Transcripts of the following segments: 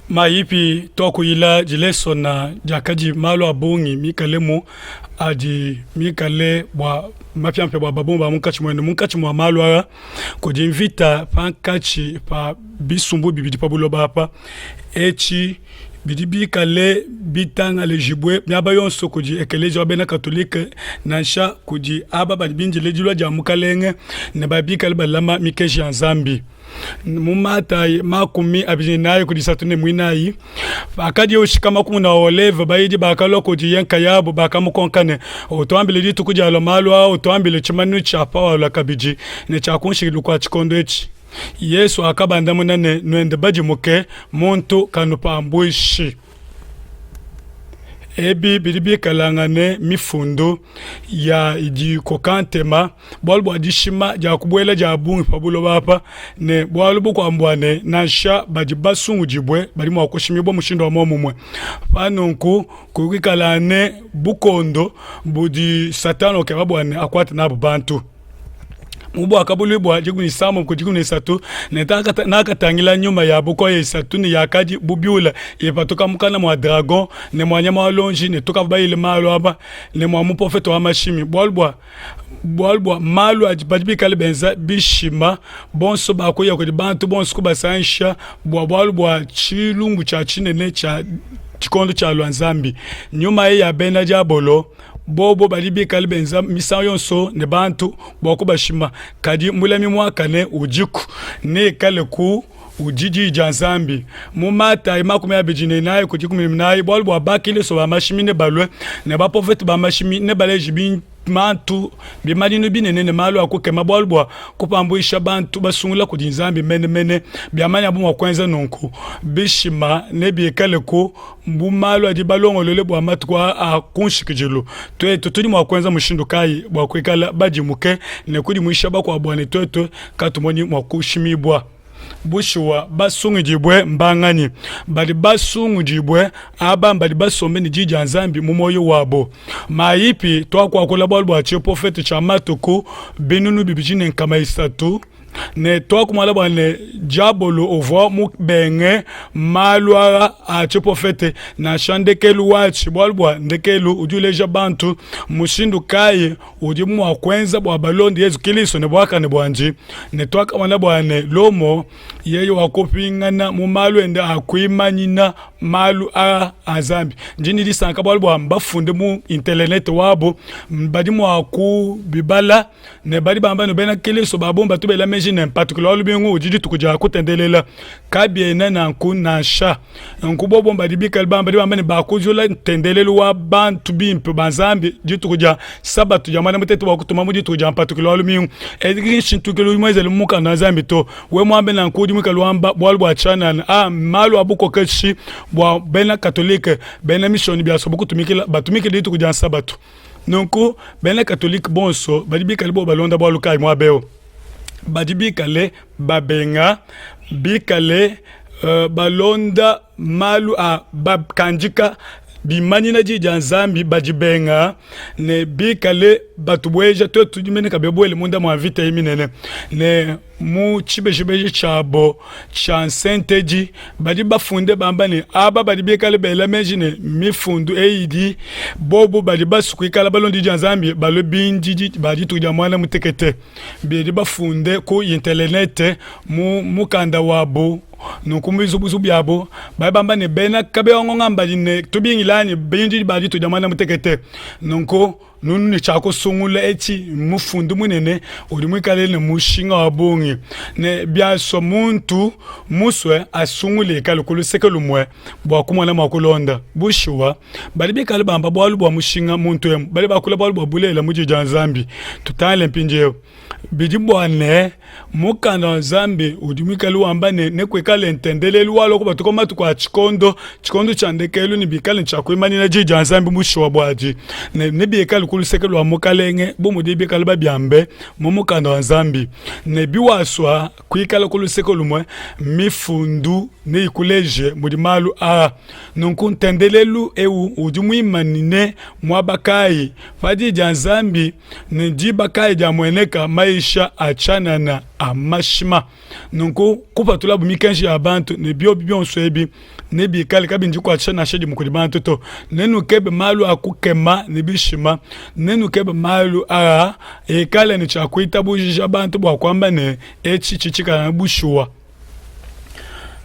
Mayipi tuakuyila dilesona diakadi malu a bungi mikalemu adi mikale bua mapiamapia bua babungi ba munkatshi muenu. Munkatshi mua malu aa kudi mvita pankatshi pa bisumbu bibidi pa buloba apa. Etshi bidi bikale bitangalejibue miaba yonso kudi Ekeleziya wa bena Katolike nansha kudi aba badi bindile dilua dia Mukalenge ne badi bikale balama mikenji ya Nzambi. Mu Matayi 24 kudi 3 ne muinayi, pakadiye ushikama ku mukuna wa Oleve, bayidi bakalua kudiye nkayabu, bakamukonka ne, Utuambile dituku dialua malu aa, utuambile tshimanyinu tshia pawalua kabidi ne tshia ku nshikidilu kua tshikondo etshi. Yesu wakabandamuna ne, Nuende badimuke, muntu kanupambuishi. Ebi bidi bikalangane mifundu ya idi ikoka ntema bualu bua dishima dia kubuela dia bungi pa buloba apa, ne bualu bukuabu mbua ne, nansha badi basungudibue badi mua kushimibua mushindu wa muomumue. Pa nunku kuikala ne bukondo budi Satana ukeba bua ne akuate nabu bantu. Mu Buakabuluibua 13 ku 13, ne nakatangila nyuma ya bukoya isatu ne yakadi bu biula ipatuka mukana mua dragon ne mua nyama wa luonji ne tukavua bayile malu aba ne mua muprofete wa mashimi, bualu bua bualu bua malu adi badi bikale benza bishima bonso bakuya kudi bantu bonso kubasangisha bua bualu bua tshilumbu tshia tshinene tshia tshikondo tshialua Nzambi. Nyuma eyi ya bena diabolo bobo badi bikale benza misangu yonso ne bantu bua kubashima, kadi mulami muakane udiku, neikale ku udi diyi dia Nzambi. Mu Matayi 24 ku 14, bualu bua bakilisto ba mashimi nebalue, ne baprofete ba mashimi nebaleje bantu bimanyinu binene ne malu a kukema, bualu bua kupambuisha bantu basungula kudi Nzambi menemene. Biamanyabu mua kuenza nunku, bishima nebikale ku bu malu adi balongolole bua matuku a ku nshikidilu. Tuetu tudi mua kuenza mushindu kayi bua kuikala badimuke ne kudimuisha bakuabu bua ne tuetu katumonyi mua kushimibua? Bushuwa, basungidibue mbanganyi? Badi basungudibue aba mbadi basombe ne Diyi dia Nzambi mu muoyo wabo. Mayipi tuakuakula bualu bua tshiprofete tshia matuku 2300 ne tuakumona bua ne Diabolo uvua mubenge malu aa a tshiprofete nansha ndekelu watshi, bualu bua ndekelu udi uleja bantu mushindu kayi udi mua kuenza bua balonde Yezu Kilisto ne buakane buandi, ne tuakamona bua ne Lomo yeye wakupingana mu malu ende a kuimanyina malu aa a Nzambi. Ndi ne disanka bualu bua mbafunde mu intelenete wabu, badi mua kubibala ne badi bamba ne bena Kilisto ba bungi batu bela meji ne mpatukilo wa lubingu udi dituku dia kutendelela. Kabiena nanku nansha. Nunku bobo badi bikale bamba badi bamba ne bakujula ntendelelu wa bantu bimpe ba Nzambi dituku dia Sabatu dia muanda mutekete bua kutuma mu dituku dia mpatukilo wa lumingu. Edi ki nshintukilu udi muenzele mu mukanda wa Nzambi to. Wewe muambe nanku udi muikale wamba bualu bua tshianana. Aa mmalu a bukokeshi bua bena Katolike, bena Mishonyi biasua kutumikila batumikile dituku dia Nsabatu. Nunku bena Katolike bonso badi bikale bobu balonda bualu kayi muaba eu? Badi bikale babenga, bikale uh, balonda malu a bakandika bimanyina diyi dia Nzambi, badibenga ne bikale batubueja tuetu tudi mene kabebuele munda mua mvita eyi minene ne mu tshibejibeji tshiabo tshia Nsentedi badi bafunde bamba ne, aba badi bikale bela meji ne mifundu eyi idi bobu badi basue kuikala balondi dia Nzambi balue bindidi ba dituku dia muanda mutekete bidi bafunde ku intelenete mu mukanda wabu nunku mu bizubuzubu biabu badi bamba ne bena kabeyongonga mbadi ne tubingila anyi bindidi ba dituku dia muanda mutekete nunku Nunu ne tshia kusungula etshi mmufundu munene udi muikale ne mushinga wa bungi, ne biasua muntu musue asungule ikale ku luseke lumue bua kumona mua kulonda. Bushuwa, badi bikale bamba bualu bua mushinga muntu emu, badi bakula bualu bua bulelela mu Diyi dia Nzambi. Tutangile mpindieu bidi bua ne, Mukanda wa Nzambi udi muikale wamba ne, nekuikale ntendelelu walua kubatuka mu matuku a tshikondo, tshikondo tshia ndekelu, ne bikale ne tshia kuimanyina Diyi dia Nzambi bushuwa buadi, ne nebikale ku. ku luseke lua Mukalenge bu mudi bikale babiambe mu Mukanda wa Nzambi, ne biwasua kuikala ku luseke lumue, Mifundu neyikuleje mudi malu aa. Nunku ntendelelu eu udi muimanyine muaba kayi pa Diyi dia Nzambi, ne diba kayi diamueneka mayisha a tshianana a mashima? Nunku kupatulabu mikenji ya bantu ne biobi bionso ebi nebikale kabiyi dikuatshisha nansha dimue kudi bantu to. Nenukebe malu a kukema ne bishima, nenukebe malu aa ikale ne tshia kuitabujija bantu bua kuamba ne, etshi tshitshikala bushuwa.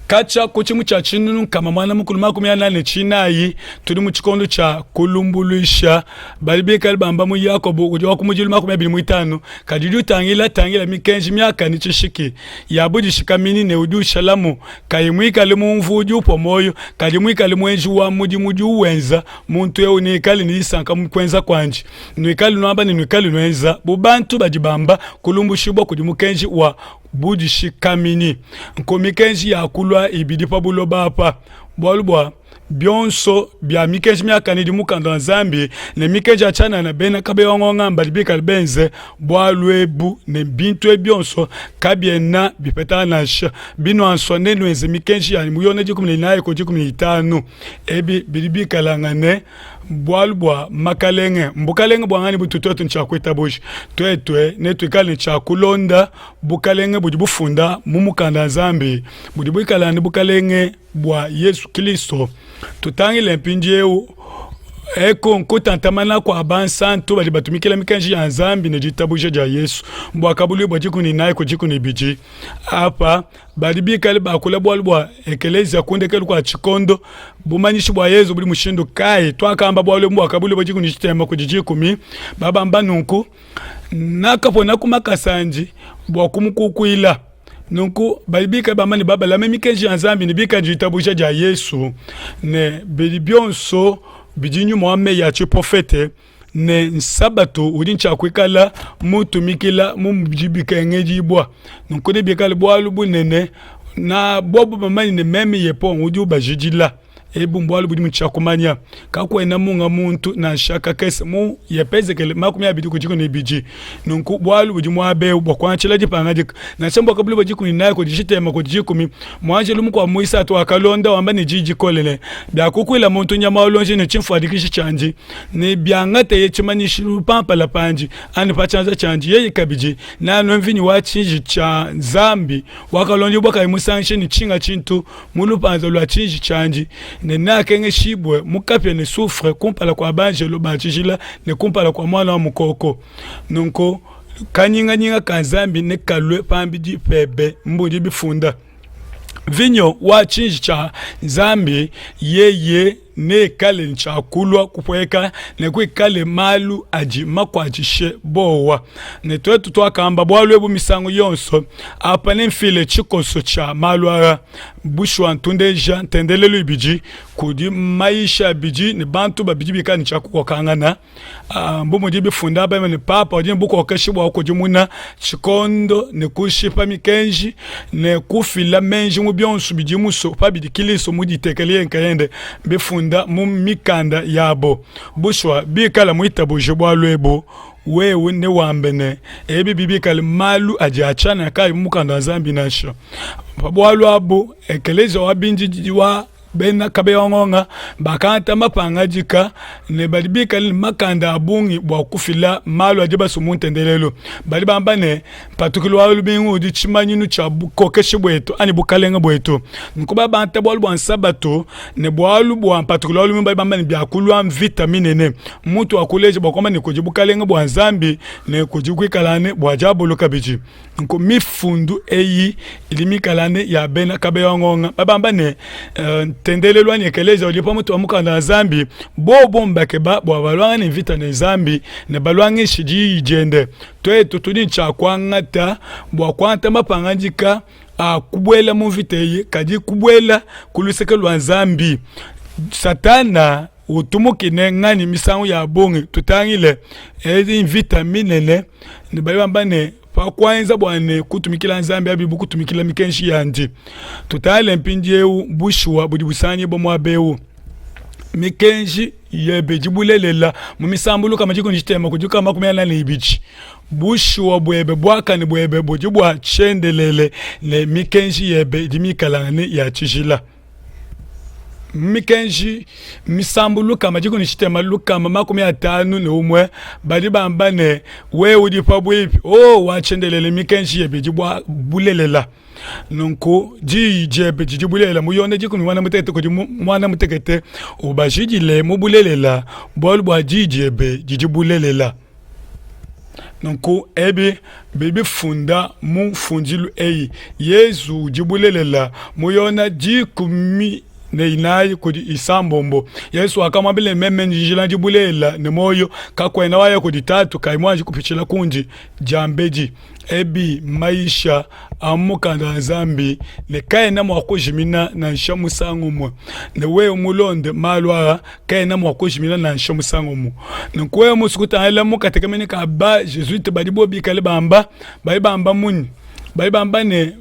Katshia ku tshimu tshia tshinunu 444, tudi mu tshikondo tshia kulumbuluisha. Badi bikale bamba mu Yakobo udi wa kumudilu 25, kadi udi utangila tangila mikenji miakane tshishiki ya budishikaminyi ne udi ushalamu kayi muikale mumvu udi upua muoyo, kadi muikale muenji wa mudimu udi uwenza, muntu eu neikale ne disanka mu kuenza kuandi. Nuikale nuamba ne nuikale nuenza bu bantu badi bamba kulumbushibua kudi mukenji wa budishikaminyi. Nku mikenji ya kulua ibidi pa buloba apa, bualu bua bionso bia mikenji miakane idi mukanda wa Nzambi ne mikenji ya tshianana bena kabewa badi bikale benze bualu ebu ne bintu ebi bionso kabiena bipetangana nansha. Binuansua nenuenze mikenji yanyi mu Yone 14 ku 15. Ebi bidi bikalangane bualu bua makalenge. Mbukalenge bua nganyi butu tuetu ne tshia kuitabuja? Tuetu netuikale ne tshia kulonda bukalenge budi bufunda mu mukanda wa Nzambi budi buikala ne bukalenge bua Yesu Kilisto. Tutangile mpindieu eku nkutantamana kua bansantu badi batumikila mikenji ya Nzambi ne ditabuja dia Yesu. Buakabuluibua 14 ku 12 apa badi bikale bakula bualu bua ekeleziya ku ndekelu kua tshikondo. Bumanyishi bua Yezu budi mushindu kayi? Tuakamba bualu ebu buakabuluibua 13 kudi dikumi. Babamba nunku, nakapona ku makasa andi bua kumukukuila. Nunku badi bikale bamba ne babalame mikenji ya Nzambi ne bikale ditabuja dia Yesu ne bidi bionso bidi nyuma wa meyi a tshiprofete ne nsabatu udi ntshia kuikala mutumikila mu bidi bikengedibua. Nunku nebikale bualu bunene na bobu bamanye ne meme Yehowa udi ubajidila. Ebu mbualu budi mu tshia kumanya. Kakuena munga muntu nansha kakese mu Yepezekele 20 ku 12. Nunku bualu budi muaba eu bua kuangatshila dipangadika. Nansha mbua kabulu bua dikumi nayi kudi tshitema kudi dikumi, muanjelu mukuabu muisatu wakalonda wamba ne diyi dikole ne, Biakukuila muntu nyama wa luonji ne tshimfuadikishi tshiandi, ne biangateye tshimanyishilu pa mpala pandi anyi pa tshianza tshiandi, yeye kabidi neanue mvinyo wa tshiji tshia Nzambi wakalondibua kayi musangishe ne tshinga tshintu mu lupanza lua tshiji tshiandi, ne neakengeshibue mu kapia ne soufre kumpala kua banjelo ba tshijila ne kumpala kua Muana wa Mukoko. Nunku kanyinganyinga ka Nzambi nekalue pambidi pebe mbudi bifunda. Mvinyo wa tshiji tshia Nzambi yeye neikale ne tshia kulua kupueka, nekuikale malu adi makuatshishe buowa. Ne tuetu tuakamba bualu ebu misangu yonso apa. Nemfile tshikoso tshia malu aa. Bushuwa ntu ndeja ntendelelu ibidi kudi mayisha abidi ne bantu babidi bikale ne tshia kukokangana. Ah, bu mudi bifunda apa ne papa udi ne bukokeshi bua kukudimuna tshikondo ne kushipa mikenji ne kufila meji mu bionso bidi musue pa bidi Kilisto muditekele nkayende bifunda mu mikanda yabo. Bushuwa, bikala muitabuje bualu ebu, wewe newambe ne, ebi bibikale malu adi a tshianana kaayi mu mukanda wa Nzambi nansha. Pa bualu abu, ekeleziya wa bindididi wa Bena Kabeya-Ngonga bakangata mapangadika ne badi bikale ne makanda a bungi bua kufila malu adi basue mu ntendelelu. Badi bamba ne, mpatukilu wa lubingu udi tshimanyinu tshia bukokeshi buetu anyi bukalenge buetu. Nunku babanta bualu bua Nsabatu ne bualu bua mpatukilu wa lubingu badi bamba ne, biakulua mvita minene. Mutu wa kuleja bua kuamba ne, kudi bukalenge bua Nzambi ne kudi kuikala ne bua diabolo kabidi. Nunku mifundu eyi idi mikala ne ya bena kabeya ngonga babamba ne uh, ntendelelu anyi ekelezia udi pa mutu wa mukanda wa Nzambi, bobo mbakeba bua baluangane mvita ne Nzambi ne baluangishe diyi diende. Tuetu tudi ne tshia kuangata bua kuangata mapangadika a kubuela mu mvita eyi, kadi kubuela ku luseke lua Nzambi. Satana utu mukine nganyi misangu ya bungi? Tutangile edi mvita minene ne badi bamba ne pa kuenza bua ne kutumikila Nzambi abi bu kutumikila mikenji yandi. Tutangile mpindieu bushuwa budi busanganyibua muaba eu. Mikenji yebe idi bulelela. Mu misambu lukama dikumi tshitema kudi lukama 42. Bushuwa buebe, buakane buebe budi bua tshiendelele, ne mikenji yebe idi mikalangane ya tshijila. Mikenji misambu lukama dikumi tshitema lukama 51 badi bamba ne, wewe udi pabuipi, oh wa tshiendelele, mikenji yebe idi bua bulelela. Nunku diyi diebe didi bulelela. Mu Yone dikumi muanda mutekete kudi muanda mutekete, ubajidile mu bulelela, bualu bua diyi diebe didi bulelela. Nunku ebi bidi bifunda mu mfundilu eyi, Yezu udi bulelela. Mu Yona 14 kudi isambombo, Yesu wakamuambila ne, Meme ndi njila, ndi bulelela ne muoyo, kakuena waya kudi Tatu kayi muanji kupitshila kundi diambedi. Ebi mmayisha a mu Mukanda wa Nzambi ne kaena mua kujimina nansha musangu umue. Ne wewe mulonde malu aa, kaena mua kujimina nansha musangu umue. Nunku wewe musue kutangila mu katekemene ka ba Jesuite badi bo bikale bamba, badi bamba munyi? Badi bamba ne,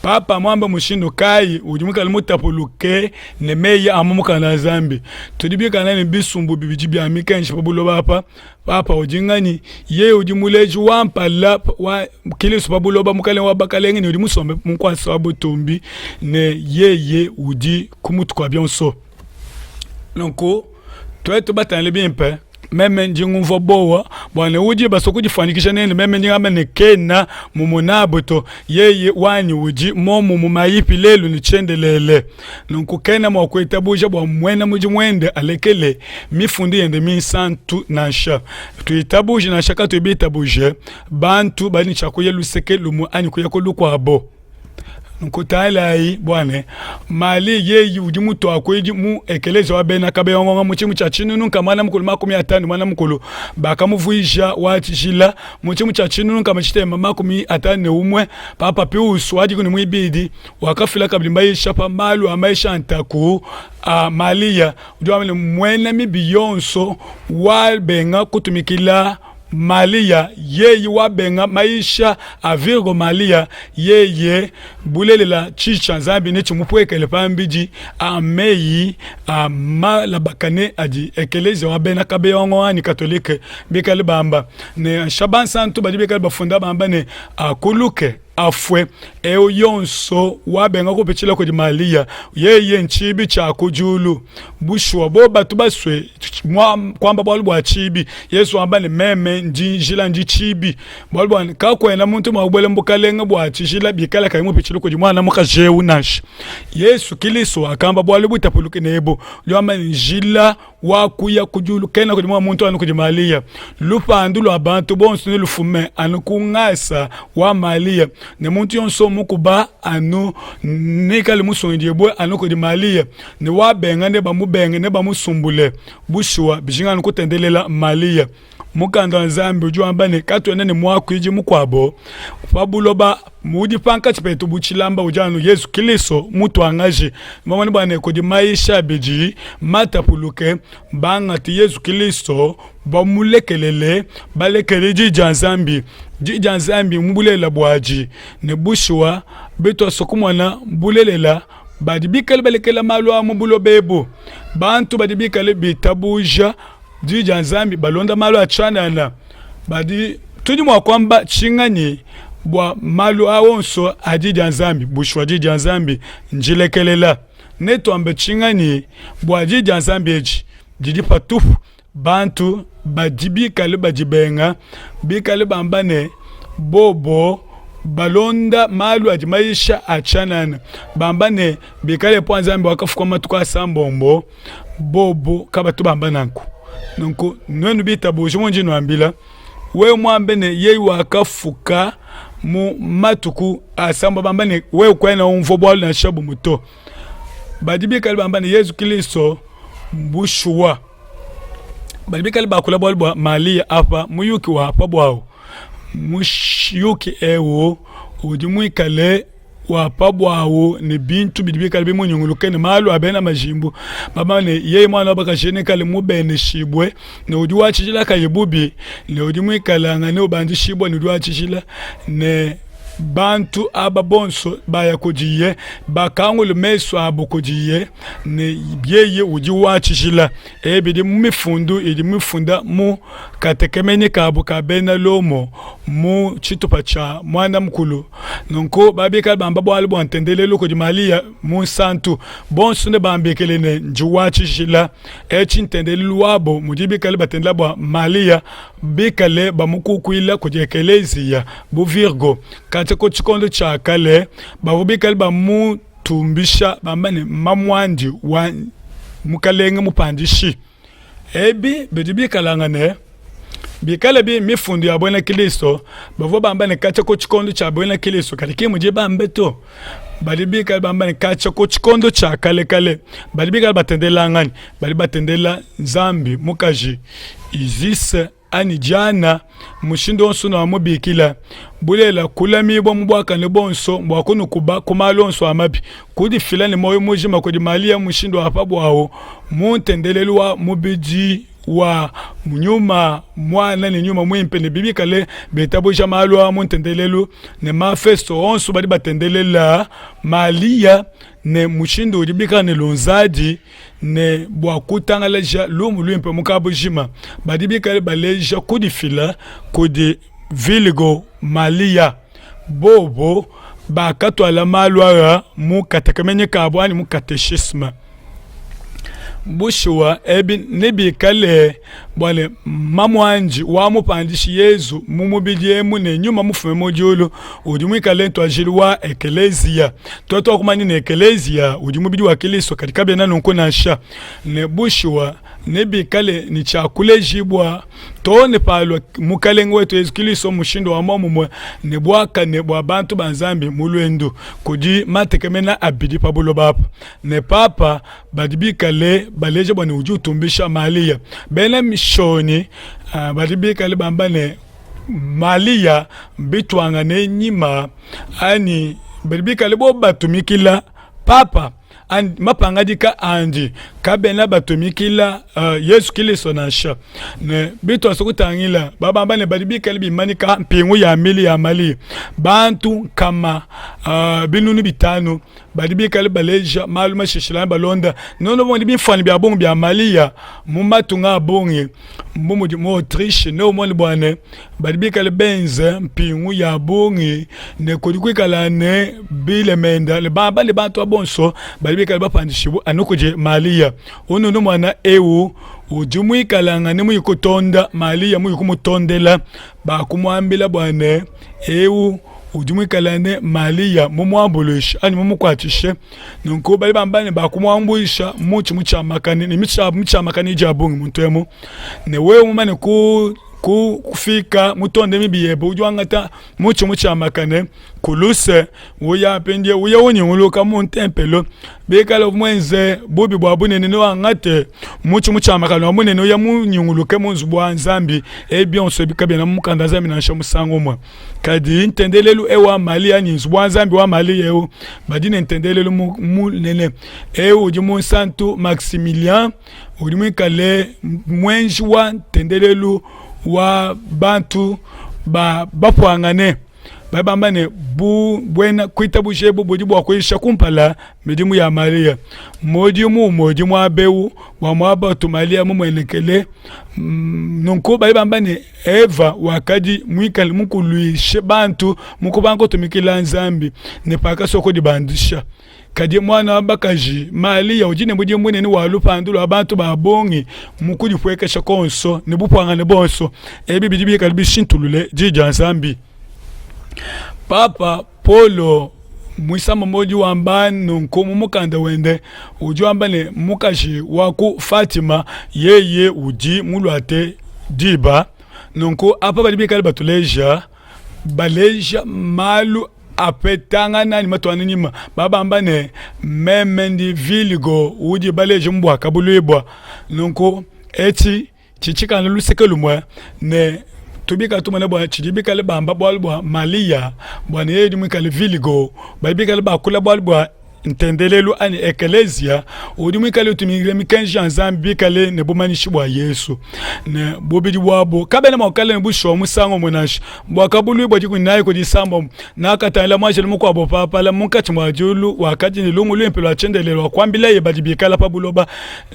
Papa muambe mushindu kayi udi muikale mutapuluke ne meyi a mu Mukanda wa Nzambi? Tudi bikale ne bisumbu bibidi bia mikenji pa buloba apa. Papa udi nganyi? Yeye udi muleji wa mpala wa Kilisto pa buloba, mukalenge wa bakalenge, ne udi musombe mu nkuasa wa butumbi, ne yeye udi ku mutu kua bionso. Nunku tuetu batangile bimpe, meme ndi ngumvua bowa bua ne udi basue kudifuanyikisha nende, meme ndi ngamba ne kena mumonabu to. Yeye wanyi udi muomumu mayipi lelu ne tshiendelele. Nunku kena mua kuitabuja bua muena mudimu wende alekele mifundu yende minsantu nansha. Tuitabuje nansha katuyi bitabuje, bantu badi ne tshia kuya luseke lumue anyi kuya ku lukuabo. Nunku tangilayi bua ne, Mali yeye udi mutuakuidi mu ekeleziya wa bena Kabeyongonga mu tshidimu tshia tshinunu nkama mukulu 50 muanda mukulu bakamuvuija wa tshijila mu tshidimu tshia tshinunu nkama tshitema 51 Papa Pius wa dikumi ne muibidi wakafila kabidi mayisha pa malu a mayisha a ntaku a Malia udi wamba ne muena mibi yonso wabenga kutumikila Malia yeye wabenga mayisha a Virgo Malia yeye bulelela tshiji tshia Nzambi netshimupuekele pambidi a meyi a malabakane adi ekeleziya wa bena Kabeyongo anyi Katolike bikale bamba ne nansha bansantu badi bikale bafunda bamba ne akuluke afue. Eu yonso wabenga kupitshila kudi Malia, yeye ntshibi tshia ku diulu. Bushuwa, bobu batu basue kuamba bualu bua tshibi. Yezu wamba ne, meme ndi njila, ndi tshibi. Bualu bua kakuena muntu mua kubuela mu bukalenge bua tshijila bikala kayi mupitshile kudi muana mukaji eu nansha. Yesu Kilisto wakamba bualu butapuluke ne ebu, udi wamba ne, njila wa kuya ku diulu kena kudi mua muntu anu kudi Malia. Lupandu lua bantu bonso nelufume anu ku ngasa wa Malia, ne muntu yonso mukuba anu neikale musungidibue anu kudi Malia, ne wabenga nebamubenge, nebamusumbule. Bushuwa, bijinga anu kutendelela Malia. Mukanda wa Nzambi udi wamba ne, katuena ne muakuidi mukuabo pa buloba udi pankatshi petu bu tshilamba udi anu Yezu Kilisto mutuangaji. Bamane bua ne kudi mayisha abidi matapuluke, bangate Yezu Kilisto bamulekelele, balekele Diyi dia Nzambi. Diyi dia Nzambi mu bulelela buadi ne bushuwa bituasua kumona bulelela badi bikale balekela malu a mu buloba ebu, bantu badi bikale bitabuja Diyi dia Nzambi balonda malu a tshianana badi tudi mua kuamba tshinganyi bua malu a onso a Diyi dia Nzambi? Bushuwa Diyi dia Nzambi ndilekelela. Netuambe tshinganyi bua Diyi dia Nzambi edi? Didi patupu. Bantu badi bikale badibenga, bikale bamba ne, bobo balonda malu adi mayisha a tshianana, bamba ne, bikale po Nzambi wakafuka matuku asambombo bobu kabatu bamba nanku. Nunku nuenu bitabuje mundi nuambila, wewe muambe ne yeye wakafuka mu matuku asamba, bamba ne wewe kuena umvua bualu nansha bumue to. Badi bikale bamba ne Yezu Kristo bushuwa badi bikale bakula bualu bua Malia apa muyuki wa pa buawu. Muyuki eu udi muikale wa pa buawu ne bintu bidi bikale bimunyunguluke ne malu a bena majimbu bamba ne yeye muana wa bakaji neikale mubeneshibue ne udi wa tshijila kayi bubi ne udi muikalangane ubandishibua ne udi wa tshijila ne. Bantu aba bonso baya kudiye, bakangula mesu abo kudiye, ne yeye udi wa tshijila. Ebi bidi mu mifundu idi mifunda mu katekemenyi kabu ka bena Lomo mu tshitupa tshia muanda mukulu. Nunku babikala bamba bualu bua ntendelelu kudi Malia munsantu, bonso nebambikile ne, ndi wa tshijila. Etshi ntendelelu wabo mudi bikale batendela bua Malia bikale bamukukuila kudi ekeleziya bu Virgo. Katshia ku tshikondo tshia kale bavua bikale bamutumbisha bamba ne, mmamuandi wa Mukalenge Mupandishi. Ebi bidi bikalangane bikale bi mifundu ya buena Kristo bavua bamba ne, katshia ku tshikondo tshia buena Kristo, kadi ki mudi bambe to. Badi bikale bamba ne, katshia ku tshikondo tshia kale kale badi bikale batendelangane, badi batendela Nzambi mukaji Isis anyi Diana, mushindu wonso unuamubikila. Bulelela, kulamibua mu buakane buonso mbua kunukuba ku malu onso a mabi. Kudifila ne muoyo mujima kudi Mariya mmushindu wa pa buawu mu ntendelelu wa mubidi wa nyuma, Muana ne Nyuma Muimpe ne bikale bitabuja malu aa mu ntendelelu ne mafesto onso badi batendelela Mariya ne mushindu udi bikale ne lunzadi ne bua kutangalaja lumu luimpe mu kabujima badi bikale baleja kudifila kudi Virgo Malia. Bobo bakatuala malu aa mu katekemenyi kabu anyi mu kateshisme. Bushuwa, ebi nebikale bua ne mamuandi wa Mupandishi Yezu mu mubidi emu ne nyuma mufume mu diulu udi muikale ntuajilu wa ekeleziya. Tuetu tuakumanya ne ekeleziya udi mubidi wa Kilisto, kadi kabiena nunku nansha. Ne bushuwa nebikale ne tshia kulejibua too ne palua Mukalenge wetu Yezu Kilisto mushindu wa muomumue ne buakane bua bantu ba Nzambi mu luendu kudi matekemena abidi pa buloba apa. Ne papa badi bikale baleja bua ne udi utumbisha Malia. Bena Mishonyi uh, badi bikale bamba ne Malia bituangane nyima anyi badi bikale bo batumikila papa mapangadika andi kabena batumikila uh, Yesu Kilisto nansha ne bituasa kutangila babamba ne badi bikale bimanyika mpingu ya mili ya Malia bantu nkama uh, binunu bitanu badi bikale baleja malu mashishilangane balonda nono bamone bimfuanyi bia bungi bia Malia mu matunga a bungi bu mudi mu Autriche ne umone bua ne badi bikale benze mpingu ya bungi ne kudi kuikala ne bilemenda ne bamba ne bantu bonso badi bikale bapandishibue anu kudi Malia ununu muana eu udi muikalangane muyi kutonda Malia muyi kumutondela bakumuambila bua ne eu udi muikale ne Malia mumuambuluishe anyi mumukuatshishe. Nunku badi bamba ne bakumuambuisha mutshi mutshiamakane ne mitshi mitshiamakane idi ya bungi muntu emu. Ne wewe mumane ku kufika mutonde mibi yebe udi wangata mutshi mutshiamakane kuluse uya mpindieu uya unyunguluka mu ntempelo bikala muenze bubi bua bunene newangate mutshi mutshiamakane wa munene uya munyunguluke mu nzubu wa Nzambi. Ebi bionso ebi kabiena mu mukanda wa Nzambi nansha musangu umue. Kadi ntendelelu eu wa Malia anyi nzubu wa Nzambi wa Malia eu badi ne ntendelelu munene eu udi munsantu Maximilien udi muikale muenji wa ntendelelu wa bantu ba bapuangane badi bamba ne bu buena kuitabuja ebu budi bua kuyisha kumpala midimu ya Malia mudimu umue udi muaba eu bua muaba utu Malia mumuenekele nunku badi bamba ne Eva wakadi muikale mukuluishe bantu mu kubanga kutumikila Nzambi ne pakasua kudibandisha. Kadi muana wa bakaji Malia udi ne mudimu munene wa lupandu lua bantu ba bungi mu kudipuekesha kuonso ne bupuangane buonso. Ebi bidi bikale bishintulule Diyi dia Nzambi. Papa Paulo muisambombo udi wamba nunku mu mukanda wende, udi wamba ne, mukaji wa ku Fatima yeye udi muluate diba. Nunku apa badi bikale batuleja baleja malu apetangana ne matuana nyima, babamba ne, meme ndi Virgo udi baleje mu Buakabuluibua. Nunku etshi tshitshikale luseke lumue ne tubikale tumone bua tshidi bikale bamba bualu bua Malia bua ne yeye muikale Virgo, badi bikale bakula bualu bua. Ntendelelu anyi ekeleziya udi muikale utumikila mikenji ya Nzambi bikale ne bumanyishi bua Yesu. Ne bubidi buabo kabena mua kukala ne bushuwa musangu umue nansha. Buakabuluibua dikumi nayi kudi isambombo, nakatangila muanjelu mukuabo upapala munkatshi mua diulu, wakadi ne lumu luimpe lua tshiendelele lua kuambilaye badi bikala pa buloba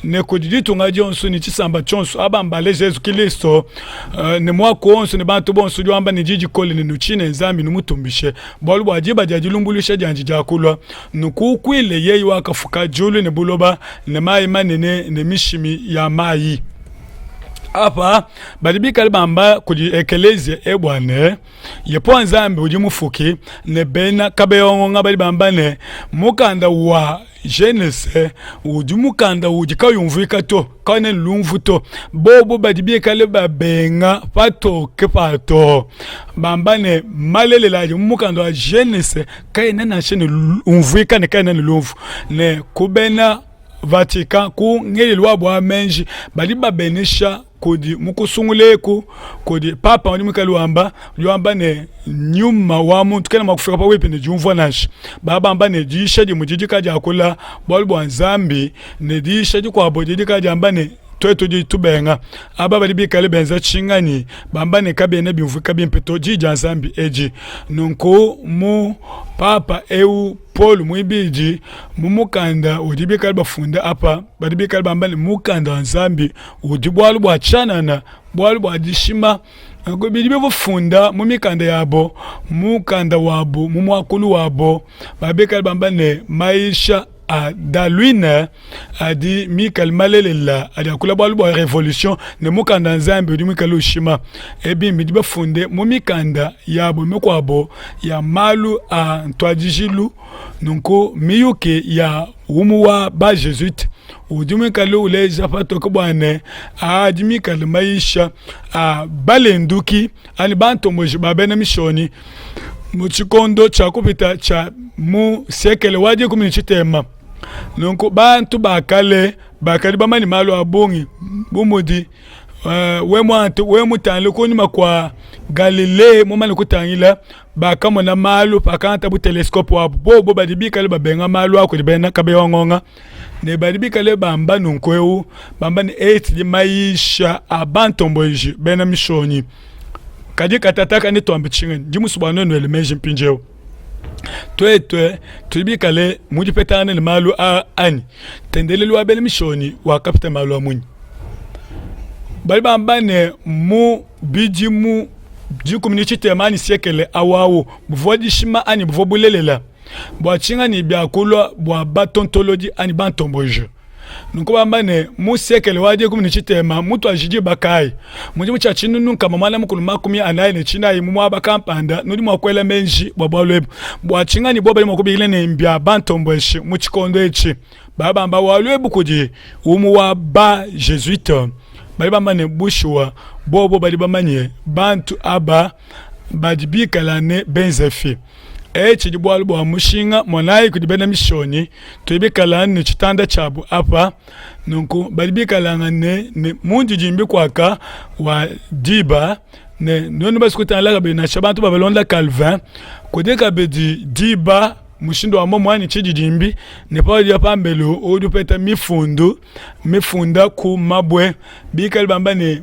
ne kudi ditunga dionso ne tshisamba tshionso, aba mbaleje Yesu Kilisto ne muaku wonso ne bantu bonso, udi wamba ne di dikole ne, Nutshine Nzambi, numutumbishe, bualu bua diba dia dilumbuluisha diandi diakulua. Nukukuile yeye wakafuka diulu ne buloba ne mayi manene ne mishimi ya mayi. Apa badi bikale bamba kudi ekeleziya ebua ne, Yepowa Nzambi udi mufuki, ne bena kabeyongonga badi bamba ne, mukanda wa Genese udi mukanda udi kauyi umvuika to, kawena ne lumvu to. Bobu badi bikale babenga patoke pato, bamba ne, malelela adi mu mukanda wa Genese kaena nansha ne umvuika ne kaena ne lumvu, ne ku bena Vatican ku ngelelu wabu wa meji badi babenesha kudi mu kusungula eku kudi papa udi muikale wamba udi wamba ne nyuma wa muntu kena mua kufika pabuipi ne diumvua nansha. Baba bamba ne diyisha dimue didi kadiakula bualu bua Nzambi ne diyisha dikuabu didi kadiamba ne tuetu tudi tubenga aba badi bikale benza tshinganyi bamba ne kabiena biumvuika bimpe to diyi dia Nzambi edi. Nunku mu papa eu Paul muibidi mu mukanda udi bikale bafunda apa badi bikale bamba ne mukanda wa Nzambi udi bualu bua tshianana, bualu bua dishima. Nunku bidi bifunda mu mikanda yabo, mukanda wabo mu muakulu wabo, badi bikale bamba ne mayisha a Darwin adi mikale malelela adi akula bualu bua revolution ne mukanda wa Nzambi udi muikale ushima. Ebi mbidi bafunde mu mikanda yabo mikuabo ya malu a ntuadijilu. Nunku miyuki ya umue wa ba Jesuite udi muikale uleja patoke bua ne, adi mikale mayisha a balenduki anyi bantomboji ba bena Mishonyi mu tshikondo tshia kupita tshia mu siekele wa dikumi ne tshitema. Nunku bantu ba kale bakadi bamanye malu a bungi bu mudi we mutangile kunyima kua Galilee mumane kutangila bakamona malu pakangatabu telescope wabu. Bobo badi bikale babenga malu a kudi bena Kabeya-Ngonga ne badi bikale bamba nunku eu bamba ne etshi mayisha a bantomboji bena Mishonyi. Kadi katataka netuambe tshinganyi? Ndi musue bua nuenu nuele meji mpindieu. Tuetu tudi bikale mu dipetangana ne malu aa anyi? Ntendelelu wa bena Mishonyi wakapita malu a munyi? Badi bamba ne, mu bidimu dikumi ne tshitema anyi siekele au au buvua dishima anyi buvua bulelela? Bua tshinganyi biakulua bua batontolodi anyi bantomboji? Nunku bamba ne, mu siekele wa dikumi ne tshitema mutuaji diba kayi? Mu tshidimu tshia tshinunu nkama muanda mukulu makumi anayi ne tshinayi mu muaba kampanda, nudi mua kuela meji bua bualu ebu. Bua tshinganyi bobu badi mua kubikila ne, mbia bantomboji mu tshikondo etshi? Badi bamba bualu ebu kudi umue wa ba Jesuite. Badi bamba ne, bushuwa bobu badi bamanye bantu aba badi bikala ne benzefi. Etshi tshidi bualu bua mushinga monayi kudi bena mishonyi, tudi bikala ne tshitanda tshiabu apa. Nunku badi bikalangane ne mundidimbi kuaka wa diba ne nuenu basue kutangila kabidi nansha bantu babalonda Calvin kudi kabidi diba mushindu wa muomumue anyi tshididimbi ne paudi uya pambelu udi upeta mifundu mifunda ku mabue bikale bamba ne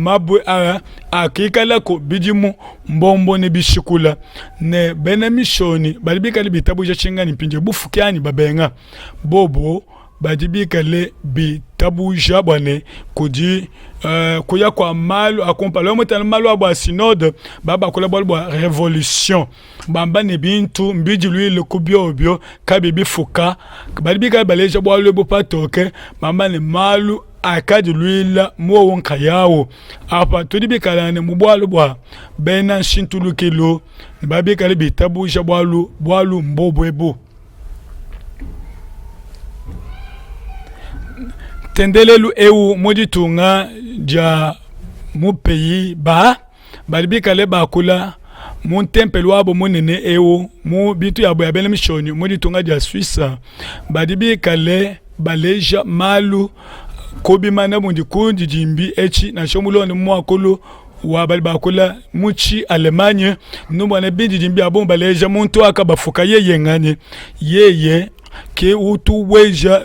mabue aa akikalaku bidimu mbombo ne bishikula ne bena mishonyi badi bikale bitabuja tshinganyi mpindieu bufuki anyi babenga bobo badi bikale bitabuja bua ne kudi uh, kuya kua malu a kumpala mutana malu abu a synode babakula bualu bua revolution bamba ne bintu mbidiluile ku biobio kabi bifuka badi bikale baleja bualu ebu patoke bamba ne malu akadiluila muowo nkayawu apa tudi bikale ne mu bualu bua bena nshintulukilu ne babikale bitabuja bualu bualu mbobu ebu ntendelelu eu mu ditunga dia mu pays ba badi bikale bakula mu ntempelo wabo munene eu mu bintu yabo ya bena mishonyi mu ditunga dia Suisse badi bikale baleja malu ku bimana mudi ku ndidimbi etshi nansha mulonde mu muakulu wa badi bakula mu tshi Allemagne numone bindidimbi bia bungi baleja muntu wakabafuka yeye nganyi yeye. Ke utu ubueja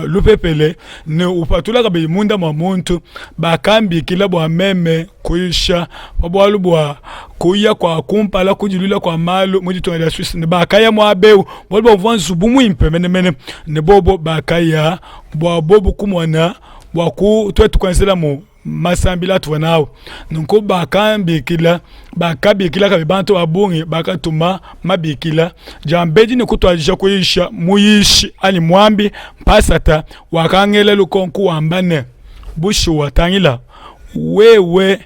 lupepele ne upatula kabidi munda mua muntu. Bakambikila bua meme kuyisha pa bualu bua kuya kua kumpala kudiluila kua malu mu ditunga dia Suisse, ne bakaya muaba eu bualu bua uvua nzubu muimpe menemene, ne bobo bakaya bua bobu kumona bua ku tuetu kuenzelamu masambila atuvua nawu. Nunku bakambikila, bakabikila kabidi bantu ba bungi, bakatuma mabikila diambedi ne kutuadija kuyisha. Muyishi anyi muambi mpasata wakangela lukonko wamba ne, Bushuwa, tangila, wewe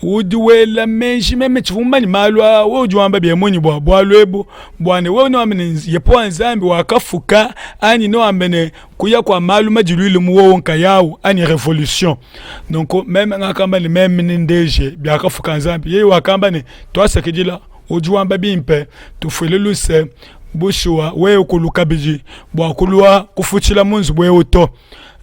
udi wela meji, meme tshivua mumanye malu aa, wewe udi wamba bia munyi bua bualu ebu, bua ne wewe newambe ne, Yehowa Nzambi wakafuka, anyi newambe ne, kuya kua malu madiluile mu wowo nkayawu anyi revolution. Nunku meme ngakamba ne, meme nendeje biakafuka Nzambi. Yeye wakamba ne, tuasakidila, udi wamba bimpe, tufuile luse. Bushuwa wewe kulu kabidi bua kulua kufutshila mu nzubu eu to.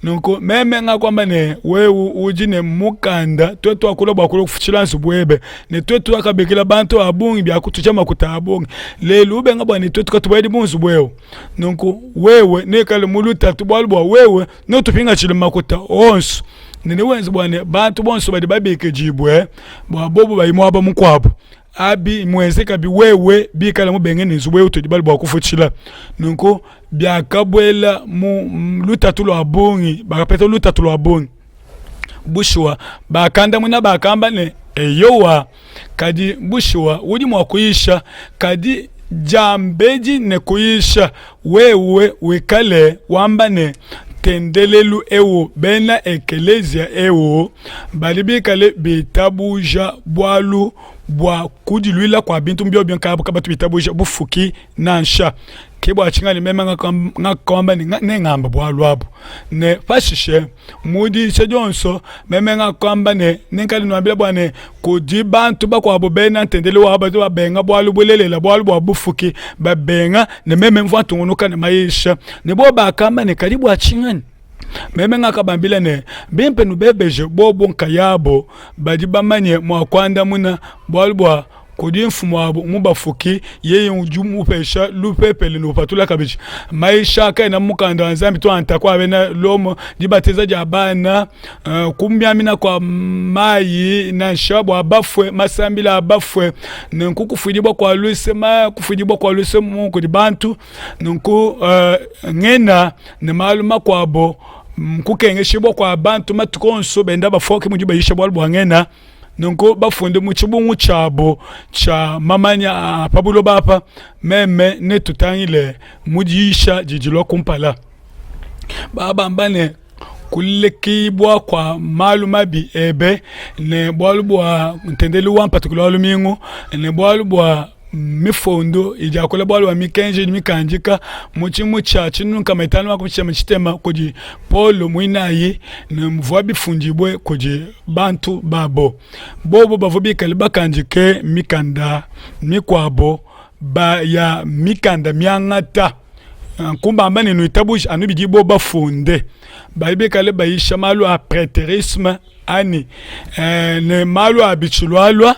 Nunku meme ngakuamba ne, wewe udi ne mukanda, tuetu tuakula bua kulua kufutshila nzubu webe, ne tuetu tuakabikila bantu ba bungi bia kutuja makuta a bungi. Lelu ubenga bua ne tuetu katubuedi mu nzubu eu. Nunku wewe neikale mu lutatu bualu bua wewe neutupingatshile makuta onso ne newenze bua ne bantu bonso badi babikidibue bua bobu baye muaba mukuabu. Abi muenzekabi wewe bikale mubenge ne nzubu eu tudi bale bua kufutshila. Nunku biakabuela mu lutatu lua bungi, bakapeta lutatu lua bungi. Bushuwa bakandamuna bakamba ne, Eyowa, kadi bushuwa udi mua kuyisha, kadi diambedi ne kuyisha wewe wikale wamba ne, ntendelelu eu, bena ekeleziya eu badi bikale bitabuja bualu bua kudiluila kua bintu mu nkayabu kabatu bitabuja bufuki nansha. Ke bua tshinganyi meme ngakamba ne nengamba bualu abu. Ne pashishe mu diyisha dionso meme ngakamba ne nenkadi nuambila bua ne kudi bantu bakuabu bena ntendelelu wabu badi babenga bualu bulelela, bualu bua bufuki, babenga ne meme mvua ntungunuka ne mayisha. Ne bobu bakamba ne kadi bua tshinganyi? Meme ngakabambila ne, Bimpe nubebeje bobo nkayabo, badi bamanye mua kuandamuna, bualu bua kudi mfumuabu mubafuki, yeye udi umupesha lupepele ne upatula kabidi. Mayisha kaena mu mukanda wa Nzambi to, antaku a bena Lomo, dibatiza dia bana, kumiamina kua mayi nansha bua bafue, masambila a bafue, nenku kufuidibua kua luse, kufuidibua kua luse kudi bantu, nunku ngena ne malu makuabo, kukengeshibua kua bantu matuku onso benda bafua, ke mudi bayisha bualu bua ngena. Nunku bafunde mu tshibungu tshiabo tshia mamanya a pa buloba apa, meme netutangile mu diyisha didi dilua kumpala. Babamba ne kulekibua kua malu mabi ebe ne bualu bua ntendelelu wa mpatukilu wa lumingu ne bualu bua mifundu idi yakula bualu bua mikenji idi mikandika mu tshimu tshia 560 kudi Paulo muinayi ne muvua bifundibue kudi bantu babo. Bobo bavua bikale bakandike mikanda mikuabo ba ya mikanda miangata nkumbamba ne nuitabuje anu bidibo bafunde. Badi bikale bayisha malu a preterisme anyi ne malu a bitshilualua